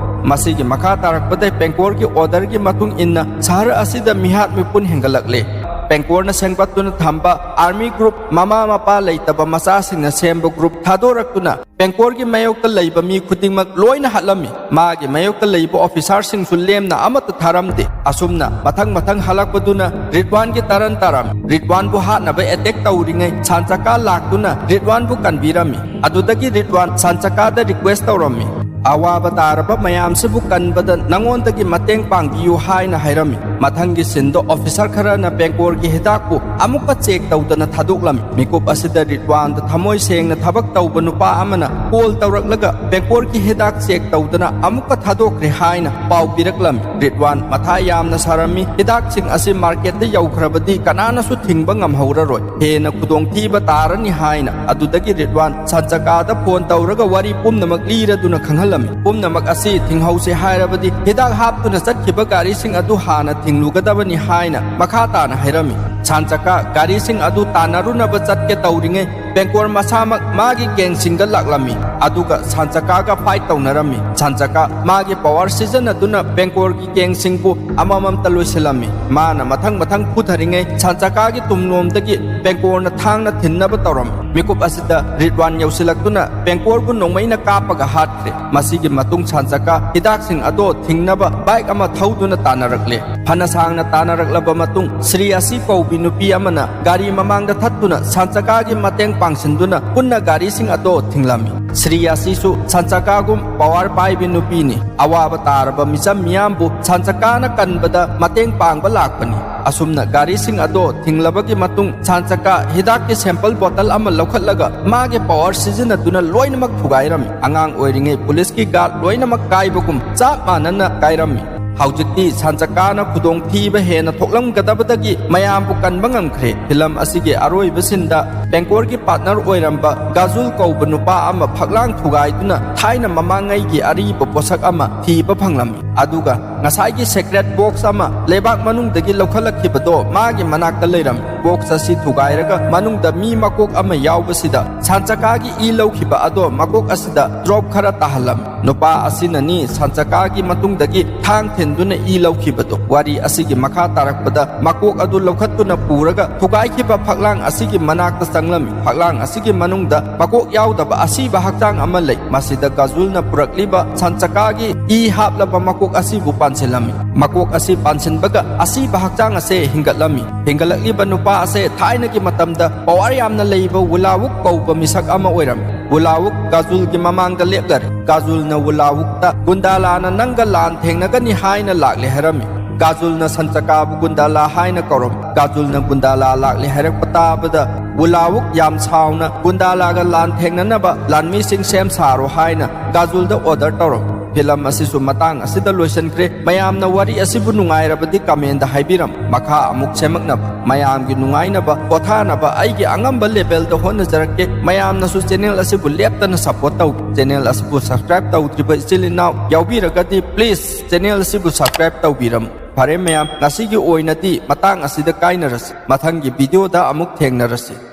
ꯃꯁꯤꯒꯤ ꯃꯈꯥ ꯇꯥꯔꯛꯄꯗ ꯄꯦꯡꯀꯣꯔꯒꯤ ꯑꯣꯔꯗꯔꯒꯤ ꯃꯇꯨꯡ ꯏꯟꯅ ꯁꯍꯔ ꯑꯁꯤꯗ ꯃꯤꯍꯥꯠ ꯃꯤꯄꯨꯟ ꯍꯦꯟꯒꯠꯂꯛꯂꯦ꯫ ꯄꯦꯡꯀꯣꯔꯅ ꯁꯦꯝꯒꯠꯇꯨꯅ ꯊꯝꯕ ꯑꯥꯔꯃꯤ ꯒ꯭ꯔꯨꯞ, ꯃꯃꯥ ꯃꯄꯥ ꯂꯩꯇꯕ ꯃꯆꯥꯁꯤꯡꯅ ꯁꯦꯝꯕ ꯒ꯭ꯔꯨꯞ ꯊꯥꯗꯣꯔꯛꯇꯨꯅ ꯄꯦꯡꯀꯣꯔꯒꯤ ꯃꯥꯌꯣꯛꯇ ꯂꯩꯕ ꯃꯤ ꯈꯨꯗꯤꯡꯃꯛ ꯂꯣꯏꯅ ꯍꯥꯠꯂꯝꯃꯤ꯫ ꯃꯥꯒꯤ ꯃꯥꯌꯣꯛꯇ ꯂꯩꯕ ꯑꯣꯐꯤꯁꯥꯔꯁꯤꯡꯁꯨ ꯂꯦꯝꯅ ꯑꯃꯠꯇ ꯊꯥꯔꯝꯗꯦ꯫ ꯑꯁꯨꯝꯅ ꯃꯊꯪ ꯃꯊꯪ ꯍꯜꯂꯛꯄꯗꯨꯅ ꯔꯤꯗꯋꯥꯟꯒꯤ ꯇꯔꯟ ꯇꯥꯔꯝꯃꯤ꯫ ꯔꯤꯗꯋꯥꯟꯕꯨ ꯍꯥꯠꯅꯕ ꯑꯦꯇꯦꯛ ꯇꯧꯔꯤꯉꯩ ꯁꯥꯟꯆꯀꯥ ꯂꯥꯛꯇꯨꯅ ꯔꯤꯗꯋꯥꯟꯕꯨ ꯀꯟꯕꯤꯔꯝꯃꯤ꯫ ꯑꯗꯨꯗꯒꯤ ꯔꯤꯗꯋꯥꯟ ꯁꯥꯟꯆꯀꯥꯗ ꯔꯤꯀ꯭ꯋꯦꯁ ꯇꯧꯔꯝꯃꯤ, "ꯑꯋꯥꯕ ꯇꯥꯔꯕ ꯃꯌꯥꯝꯁꯤꯕꯨ ꯀꯟꯕꯗ ꯅꯉꯣꯟꯗꯒꯤ ꯃꯇꯦꯡ ꯄꯥꯡꯕꯤꯌꯨ" ꯍꯥꯏꯅ ꯍꯥꯏꯔꯝꯃꯤ꯫ ꯃꯊꯪꯒꯤ ꯁꯤꯟꯗ ꯑꯣꯐꯤꯁꯥꯔ ꯈꯔꯅ ꯄꯦꯡꯀꯣꯔꯒꯤ ꯍꯤꯗꯥꯛꯄꯨ ꯑꯃꯨꯛꯀ ꯆꯦꯛ ꯇꯧꯗꯅ ꯊꯥꯗꯣꯛꯂꯝꯃꯤ꯫ ꯃꯤꯀꯨꯞ ꯑꯁꯤꯗ ꯔꯤꯗꯋꯥꯟꯗ ꯊꯃꯣꯏ ꯁꯦꯡꯅ ꯊꯕꯛ ꯇꯧꯕ ꯅꯨꯄꯥ ꯑꯃꯅ ꯀꯣꯜ ꯇꯧꯔꯛꯂꯒ ꯄꯦꯡꯀꯣꯔꯒꯤ ꯍꯤꯗꯥꯛ ꯆꯦꯛ ꯇꯧꯗꯅ ꯑꯃꯨꯛꯀ ꯊꯥꯗꯣꯛꯈ꯭ꯔꯦ ꯍꯥꯏꯅ ꯄꯥꯎ ꯄꯤꯔꯛꯂꯝꯃꯤ꯫ ꯔꯤꯗꯋꯥꯟ ꯃꯊꯥ ꯌꯥꯝꯅ ꯁꯥꯔꯝꯃꯤ꯫ ꯍꯤꯗꯥꯛꯁꯤꯡ ꯑꯁꯤ ꯃꯥꯔꯀꯦꯠꯇ ꯌꯧꯈ꯭ꯔꯕꯗꯤ ꯀꯅꯥꯅꯁꯨ ꯊꯤꯡꯕ ꯉꯝꯍꯧꯔꯔꯣꯏ, ꯍꯦꯟꯅ ꯈꯨꯗꯣꯡꯊꯤꯕ ꯇꯥꯔꯅꯤ ꯍꯥꯏꯅ꯫ ꯑꯗꯨꯗꯒꯤ ꯔꯤꯗꯋꯥꯟ ꯁꯥꯟꯆꯀꯥꯗ ꯐꯣꯟ ꯇꯧꯔꯒ ꯋꯥꯔꯤ ꯄꯨꯝꯅꯃꯛ ꯂꯤꯔꯗꯨꯅ ꯈꯪꯍꯜꯂꯝꯃꯤ꯫ ꯄꯨꯝꯅꯃꯛ ꯑꯁꯤ ꯊꯤꯡꯍꯧꯁꯦ ꯍꯥꯏꯔꯕꯗꯤ ꯍꯤꯗꯥꯛ ꯍꯥꯞꯇꯨꯅ ꯆꯠꯈꯤꯕ ꯒꯥꯔꯤꯁꯤꯡ ꯑꯗꯨ ꯍꯥꯟꯅ ꯊꯤꯡꯂꯨꯒꯗꯕꯅꯤ ꯍꯥꯏꯅ ꯃꯈꯥ ꯇꯥꯅ ꯍꯥꯏꯔꯝꯃꯤ꯫ ꯁꯥꯟꯆꯀꯥ ꯒꯥꯔꯤꯁꯤꯡ ꯑꯗꯨ ꯇꯥꯟꯅꯔꯨꯅꯕ ꯆꯠꯀꯦ ꯇꯧꯔꯤꯉꯩ ꯄꯦꯡꯀꯣꯔ ꯃꯁꯥꯃꯛ ꯃꯥꯒꯤ ꯒꯦꯡꯁꯤꯡꯒ ꯂꯥꯛꯂꯝꯃꯤ, ꯑꯗꯨꯒ ꯁꯥꯟꯆꯀꯥꯒ ꯐꯥꯏꯠ ꯇꯧꯅꯔꯝꯃꯤ꯫ ꯁꯥꯟꯆꯀꯥ ꯃꯥꯒꯤ ꯄꯋꯥꯔ ꯁꯤꯖꯤꯟꯅꯗꯨꯅ ꯄꯦꯡꯀꯣꯔꯒꯤ ꯒꯦꯡꯁꯤꯡꯕꯨ ꯑꯃꯃꯝꯇ ꯂꯣꯏꯁꯤꯜꯂꯝꯃꯤ꯫ ꯃꯥꯅ ꯃꯊꯪ ꯃꯊꯪ ꯐꯨꯊꯔꯤꯉꯩ ꯁꯥꯟꯆꯀꯥꯒꯤ ꯇꯨꯡꯂꯣꯝꯗꯒꯤ ꯄꯦꯡꯀꯣꯔꯅ ꯊꯥꯡꯅ ꯊꯤꯟꯅꯕ ꯇꯧꯔꯝꯃꯤ꯫ ꯃꯤꯀꯨꯞ ꯑꯁꯤꯗ ꯔꯤꯗꯋꯥꯟ ꯌꯧꯁꯤꯜꯂꯛꯇꯨꯅ ꯄꯦꯡꯀꯣꯔꯕꯨ ꯅꯣꯡꯃꯩꯅ ꯀꯥꯞꯄꯒ ꯍꯥꯠꯈ꯭ꯔꯦ꯫ ꯃꯁꯤꯒꯤ ꯃꯇꯨꯡ ꯁꯥꯟꯆꯀꯥ ꯍꯤꯗꯥꯛꯁꯤꯡ ꯑꯗꯣ ꯊꯤꯡꯅꯕ ꯕꯥꯏꯛ ꯑꯃ ꯊꯧꯗꯨꯅ ꯇꯥꯟꯅꯔꯛꯂꯦ꯫ ꯐꯅ ꯁꯥꯡꯅ ꯇꯥꯟꯅꯔꯛꯂꯕ ꯃꯇꯨꯡ ꯁ꯭ꯔꯤ ꯑꯁꯤ ꯀꯧꯕꯤ ꯅꯨꯄꯤ ꯑꯃꯅ ꯒꯥꯔꯤ ꯃꯃꯥꯡꯗ ꯊꯠꯇꯨꯅ ꯁꯥꯟꯆꯀꯥꯒꯤ ꯃꯇꯦꯡ ꯄꯥꯡꯁꯤꯟꯗꯨꯅ ꯄꯨꯟꯅ ꯒꯥꯔꯤꯁꯤꯡ ꯑꯗꯣ ꯊꯤꯡꯂꯝꯃꯤ꯫ ꯁ꯭ꯔꯤ ꯑꯁꯤꯁꯨ ꯁꯟꯆꯀꯥꯒꯨꯝ ꯄꯋꯥꯔ ꯄꯥꯏꯕꯤ ꯅꯨꯄꯤꯅꯤ꯫ ꯑꯋꯥꯕ ꯇꯥꯔꯕ ꯃꯤꯆꯝ ꯃꯤꯌꯥꯝꯕꯨ ꯁꯟꯆꯀꯥꯅ ꯀꯟꯕꯗ ꯃꯇꯦꯡ ꯄꯥꯡꯕ ꯂꯥꯛꯄꯅꯤ꯫ ꯑꯁꯨꯝꯅ ꯒꯥꯔꯤꯁꯤꯡ ꯑꯗꯣ ꯊꯤꯡꯂꯕꯒꯤ ꯃꯇꯨꯡ ꯁꯟꯆꯀꯥ ꯍꯤꯗꯥꯛꯀꯤ ꯁꯦꯝꯄꯜ ꯕꯣꯇꯜ ꯑꯃ ꯂꯧꯈꯠꯂꯒ ꯃꯥꯒꯤ ꯄꯋꯥꯔ ꯁꯤꯖꯤꯟꯅꯗꯨꯅ ꯂꯣꯏꯅꯃꯛ ꯊꯨꯒꯥꯏꯔꯝꯃꯤ꯫ ꯑꯉꯥꯡ ꯑꯣꯏꯔꯤꯉꯩ ꯄꯨꯂꯤꯁꯀꯤ ꯒꯥꯔꯗ ꯂꯣꯏꯅꯃꯛ ꯀꯥꯏꯕꯒꯨꯝ ꯆꯞ ꯃꯥꯟꯅꯅ ꯀꯥꯏꯔꯝꯃꯤ꯫ ꯍꯧꯖꯤꯛꯇꯤ ꯁꯟꯆꯀꯥꯅ ꯈꯨꯗꯣꯡꯊꯤꯕ ꯍꯦꯟꯅ ꯊꯣꯛꯂꯝꯒꯗꯕꯗꯒꯤ ꯃꯌꯥꯝꯕꯨ ꯀꯟꯕ ꯉꯝꯈ꯭ꯔꯦ꯫ ꯐꯤꯂꯝ ꯑꯁꯤꯒꯤ ꯑꯔꯣꯏꯕ ꯁꯤꯟꯗ ꯕꯦꯡꯀꯣꯔꯒꯤ ꯄꯥꯔꯠꯅꯔ ꯑꯣꯏꯔꯝꯕ ꯒꯥꯖꯨꯜ ꯀꯧꯕ ꯅꯨꯄꯥ ꯑꯃ ꯐꯛꯂꯥꯡ ꯊꯨꯒꯥꯏꯗꯨꯅ ꯊꯥꯏꯅ ꯃꯃꯥꯡꯉꯩꯒꯤ ꯑꯔꯤꯕ ꯄꯣꯠꯁꯛ ꯑꯃ ꯊꯤꯕ ꯐꯪꯂꯝꯃꯤ꯫ ꯑꯗꯨꯒ ꯉꯁꯥꯏꯒꯤ ꯁꯦꯀ꯭ꯔꯦꯠ ꯕꯣꯛꯁ ꯑꯃ ꯂꯩꯕꯥꯛ ꯃꯅꯨꯡꯗꯒꯤ ꯂꯧꯈꯠꯂꯛꯈꯤꯕꯗꯣ ꯃꯥꯒꯤ ꯃꯅꯥꯛꯇ ꯂꯩꯔꯝꯃꯤ꯫ ꯕꯣꯛꯁ ꯑꯁꯤ ꯊꯨꯒꯥꯏꯔꯒ ꯃꯅꯨꯡꯗ ꯃꯤ ꯃꯀꯣꯛ ꯑꯃ ꯌꯥꯎꯕꯁꯤꯗ ꯁꯟꯆꯀꯥꯒꯤ ꯏ ꯂꯧꯈꯤꯕ ꯑꯗꯣ ꯃꯀꯣꯛ ꯑꯁꯤꯗ ꯗ꯭ꯔꯣꯞ ꯈꯔ ꯇꯥꯍꯜꯂꯝꯃꯤ꯫ ꯅꯨꯄꯥ ꯑꯁꯤꯅꯅꯤ ꯁꯟꯆꯀꯥꯒꯤ ꯃꯇꯨꯡꯗꯒꯤ ꯊꯥꯡ ꯊꯤꯟꯗꯨꯅ ꯏ ꯂꯧꯈꯤꯕꯗꯣ꯫ ꯋꯥꯔꯤ ꯑꯁꯤꯒꯤ ꯃꯈꯥ ꯇꯥꯔꯛꯄꯗ ꯃꯀꯣꯛ ꯑꯗꯨ ꯂꯧꯈꯠꯇꯨꯅ ꯄꯨꯔꯒ ꯊꯨꯒꯥꯏꯈꯤꯕ ꯐꯛꯂꯥꯡ ꯑꯁꯤꯒꯤ ꯃꯅꯥꯛꯇ ꯆꯪꯂꯝꯃꯤ꯫ ꯐꯛꯂꯥꯡ ꯑꯁꯤꯒꯤ ꯃꯅꯨꯡꯗ ꯃꯀꯣꯛ ꯌꯥꯎꯗꯕ ꯑꯁꯤꯕ ꯍꯛꯆꯥꯡ ꯑꯃ ꯂꯩ꯫ ꯃꯁꯤꯗ ꯒꯥꯖꯨꯜꯅ ꯄꯨꯔꯛꯂꯤꯕ ꯁꯟꯆꯀꯥꯒꯤ ꯏ ꯍꯥꯞꯂꯕ ꯃꯀꯣꯛ ꯑꯁꯤꯕꯨ ꯄꯥꯟꯁꯤꯜꯂꯝꯃꯤ꯫ ꯃꯀꯣꯛ ꯑꯁꯤ ꯄꯥꯟꯁꯤꯟꯕꯒ ꯑꯁꯤꯕ ꯍꯛꯆꯥꯡ ꯑꯁꯦ ꯍꯤꯡꯒꯠꯂꯝꯃꯤ꯫ ꯍꯤꯡꯒꯠꯂꯛꯂꯤꯕ ꯅꯨꯄꯥ ꯑꯁꯦ ꯊꯥꯏꯅꯒꯤ ꯃꯇꯝꯗ ꯄꯋꯥꯔ ꯌꯥꯝꯅ ꯂꯩꯕ ꯋꯨꯂꯥꯋꯨꯛ ꯀꯧꯕ ꯃꯤꯁꯛ ꯑꯃ ꯑꯣꯏꯔꯝꯃꯤ꯫ ꯋꯨꯂꯥꯋꯨꯛ ꯒꯥꯖꯨꯜꯒꯤ ꯃꯃꯥꯡꯗ ꯂꯦꯞꯂꯔꯦ꯫ ꯒꯥꯖꯨꯜꯅ ꯋꯨꯂꯥꯋꯨꯛꯇ ꯒꯨꯟꯗꯥꯂꯥꯅ ꯅꯪꯒ ꯂꯥꯟ ꯊꯦꯡꯅꯒꯅꯤ ꯍꯥꯏꯅ ꯂꯥꯛꯂꯦ ꯍꯥꯏꯔꯝꯃꯤ꯫ ꯒꯥꯖꯨꯜꯅ ꯁꯟꯆꯀꯥꯕꯨ ꯒꯨꯟꯗꯥꯂꯥ ꯍꯥꯏꯅ ꯀꯧꯔꯝꯃꯤ꯫ ꯒꯥꯖꯨꯜꯅ ꯒꯨꯟꯗꯥꯂꯥ ꯂꯥꯛꯂꯦ ꯍꯥꯏꯔꯛꯄ ꯇꯥꯕꯗ ꯋꯨꯂꯥꯋꯨꯛ ꯌꯥꯝ ꯁꯥꯎꯅ ꯒꯨꯟꯗꯥꯂꯥꯒ ꯂꯥꯟ ꯊꯦꯡꯅꯅꯕ ꯂꯥꯟꯃꯤꯁꯤꯡ ꯁꯦꯝ ꯁꯥꯔꯣ ꯍꯥꯏꯅ ꯒꯥꯖꯨꯜꯗ ꯑꯣꯔꯗꯔ ꯇꯧꯔꯝꯃꯤ꯫ ꯐꯤꯂꯝ ꯑꯁꯤꯁꯨ ꯃꯇꯥꯡ ꯑꯁꯤꯗ ꯂꯣꯏꯁꯤꯟꯈ꯭ꯔꯦ꯫ ꯃꯌꯥꯝꯅ ꯋꯥꯔꯤ ꯑꯁꯤꯕꯨ ꯅꯨꯡꯉꯥꯏꯔꯕꯗꯤ ꯀꯃꯦꯟꯗ ꯍꯥꯏꯕꯤꯔꯝꯃꯨ꯫ ꯃꯈꯥ ꯑꯃꯨꯛ ꯁꯦꯝꯃꯛꯅꯕ ꯃꯌꯥꯝꯒꯤ ꯅꯨꯡꯉꯥꯏꯅꯕ ꯄꯣꯊꯥꯅꯕ ꯑꯩꯒꯤ ꯑꯉꯝꯕ ꯂꯦꯚꯦꯜꯗ ꯍꯣꯠꯅꯖꯔꯛꯀꯦ꯫ ꯃꯌꯥꯝꯅꯁꯨ ꯆꯦꯅꯦꯜ ꯑꯁꯤꯕꯨ ꯂꯦꯞꯇꯅ ꯁꯞꯄꯣꯔꯠ ꯇꯧꯕꯤ꯫ ꯆꯦꯅꯦꯜ ꯑꯁꯤꯕꯨ ꯁꯕꯁꯀ꯭ꯔꯥꯏꯕ ꯇꯧꯗ꯭ꯔꯤꯕ ꯏꯆꯤꯜ ꯏꯅꯥꯎ ꯌꯥꯎꯕꯤꯔꯒꯗꯤ ꯄ꯭ꯂꯤꯖ ꯆꯦꯅꯦꯜ ꯑꯁꯤꯕꯨ ꯁꯕꯁꯀ꯭ꯔꯥꯏꯕ ꯇꯧꯕꯤꯔꯝꯃꯨ꯫ ꯐꯔꯦ ꯃꯌꯥꯝ, ꯉꯁꯤꯒꯤ ꯑꯣꯏꯅꯗꯤ ꯃꯇꯥꯡ ꯑꯁꯤꯗ ꯀꯥꯏꯅꯔꯁꯤ꯫ ꯃꯊꯪꯒꯤ ꯚꯤꯗꯤꯑꯣꯗ ꯑꯃꯨꯛ ꯊꯦꯡꯅꯔꯁꯤ꯫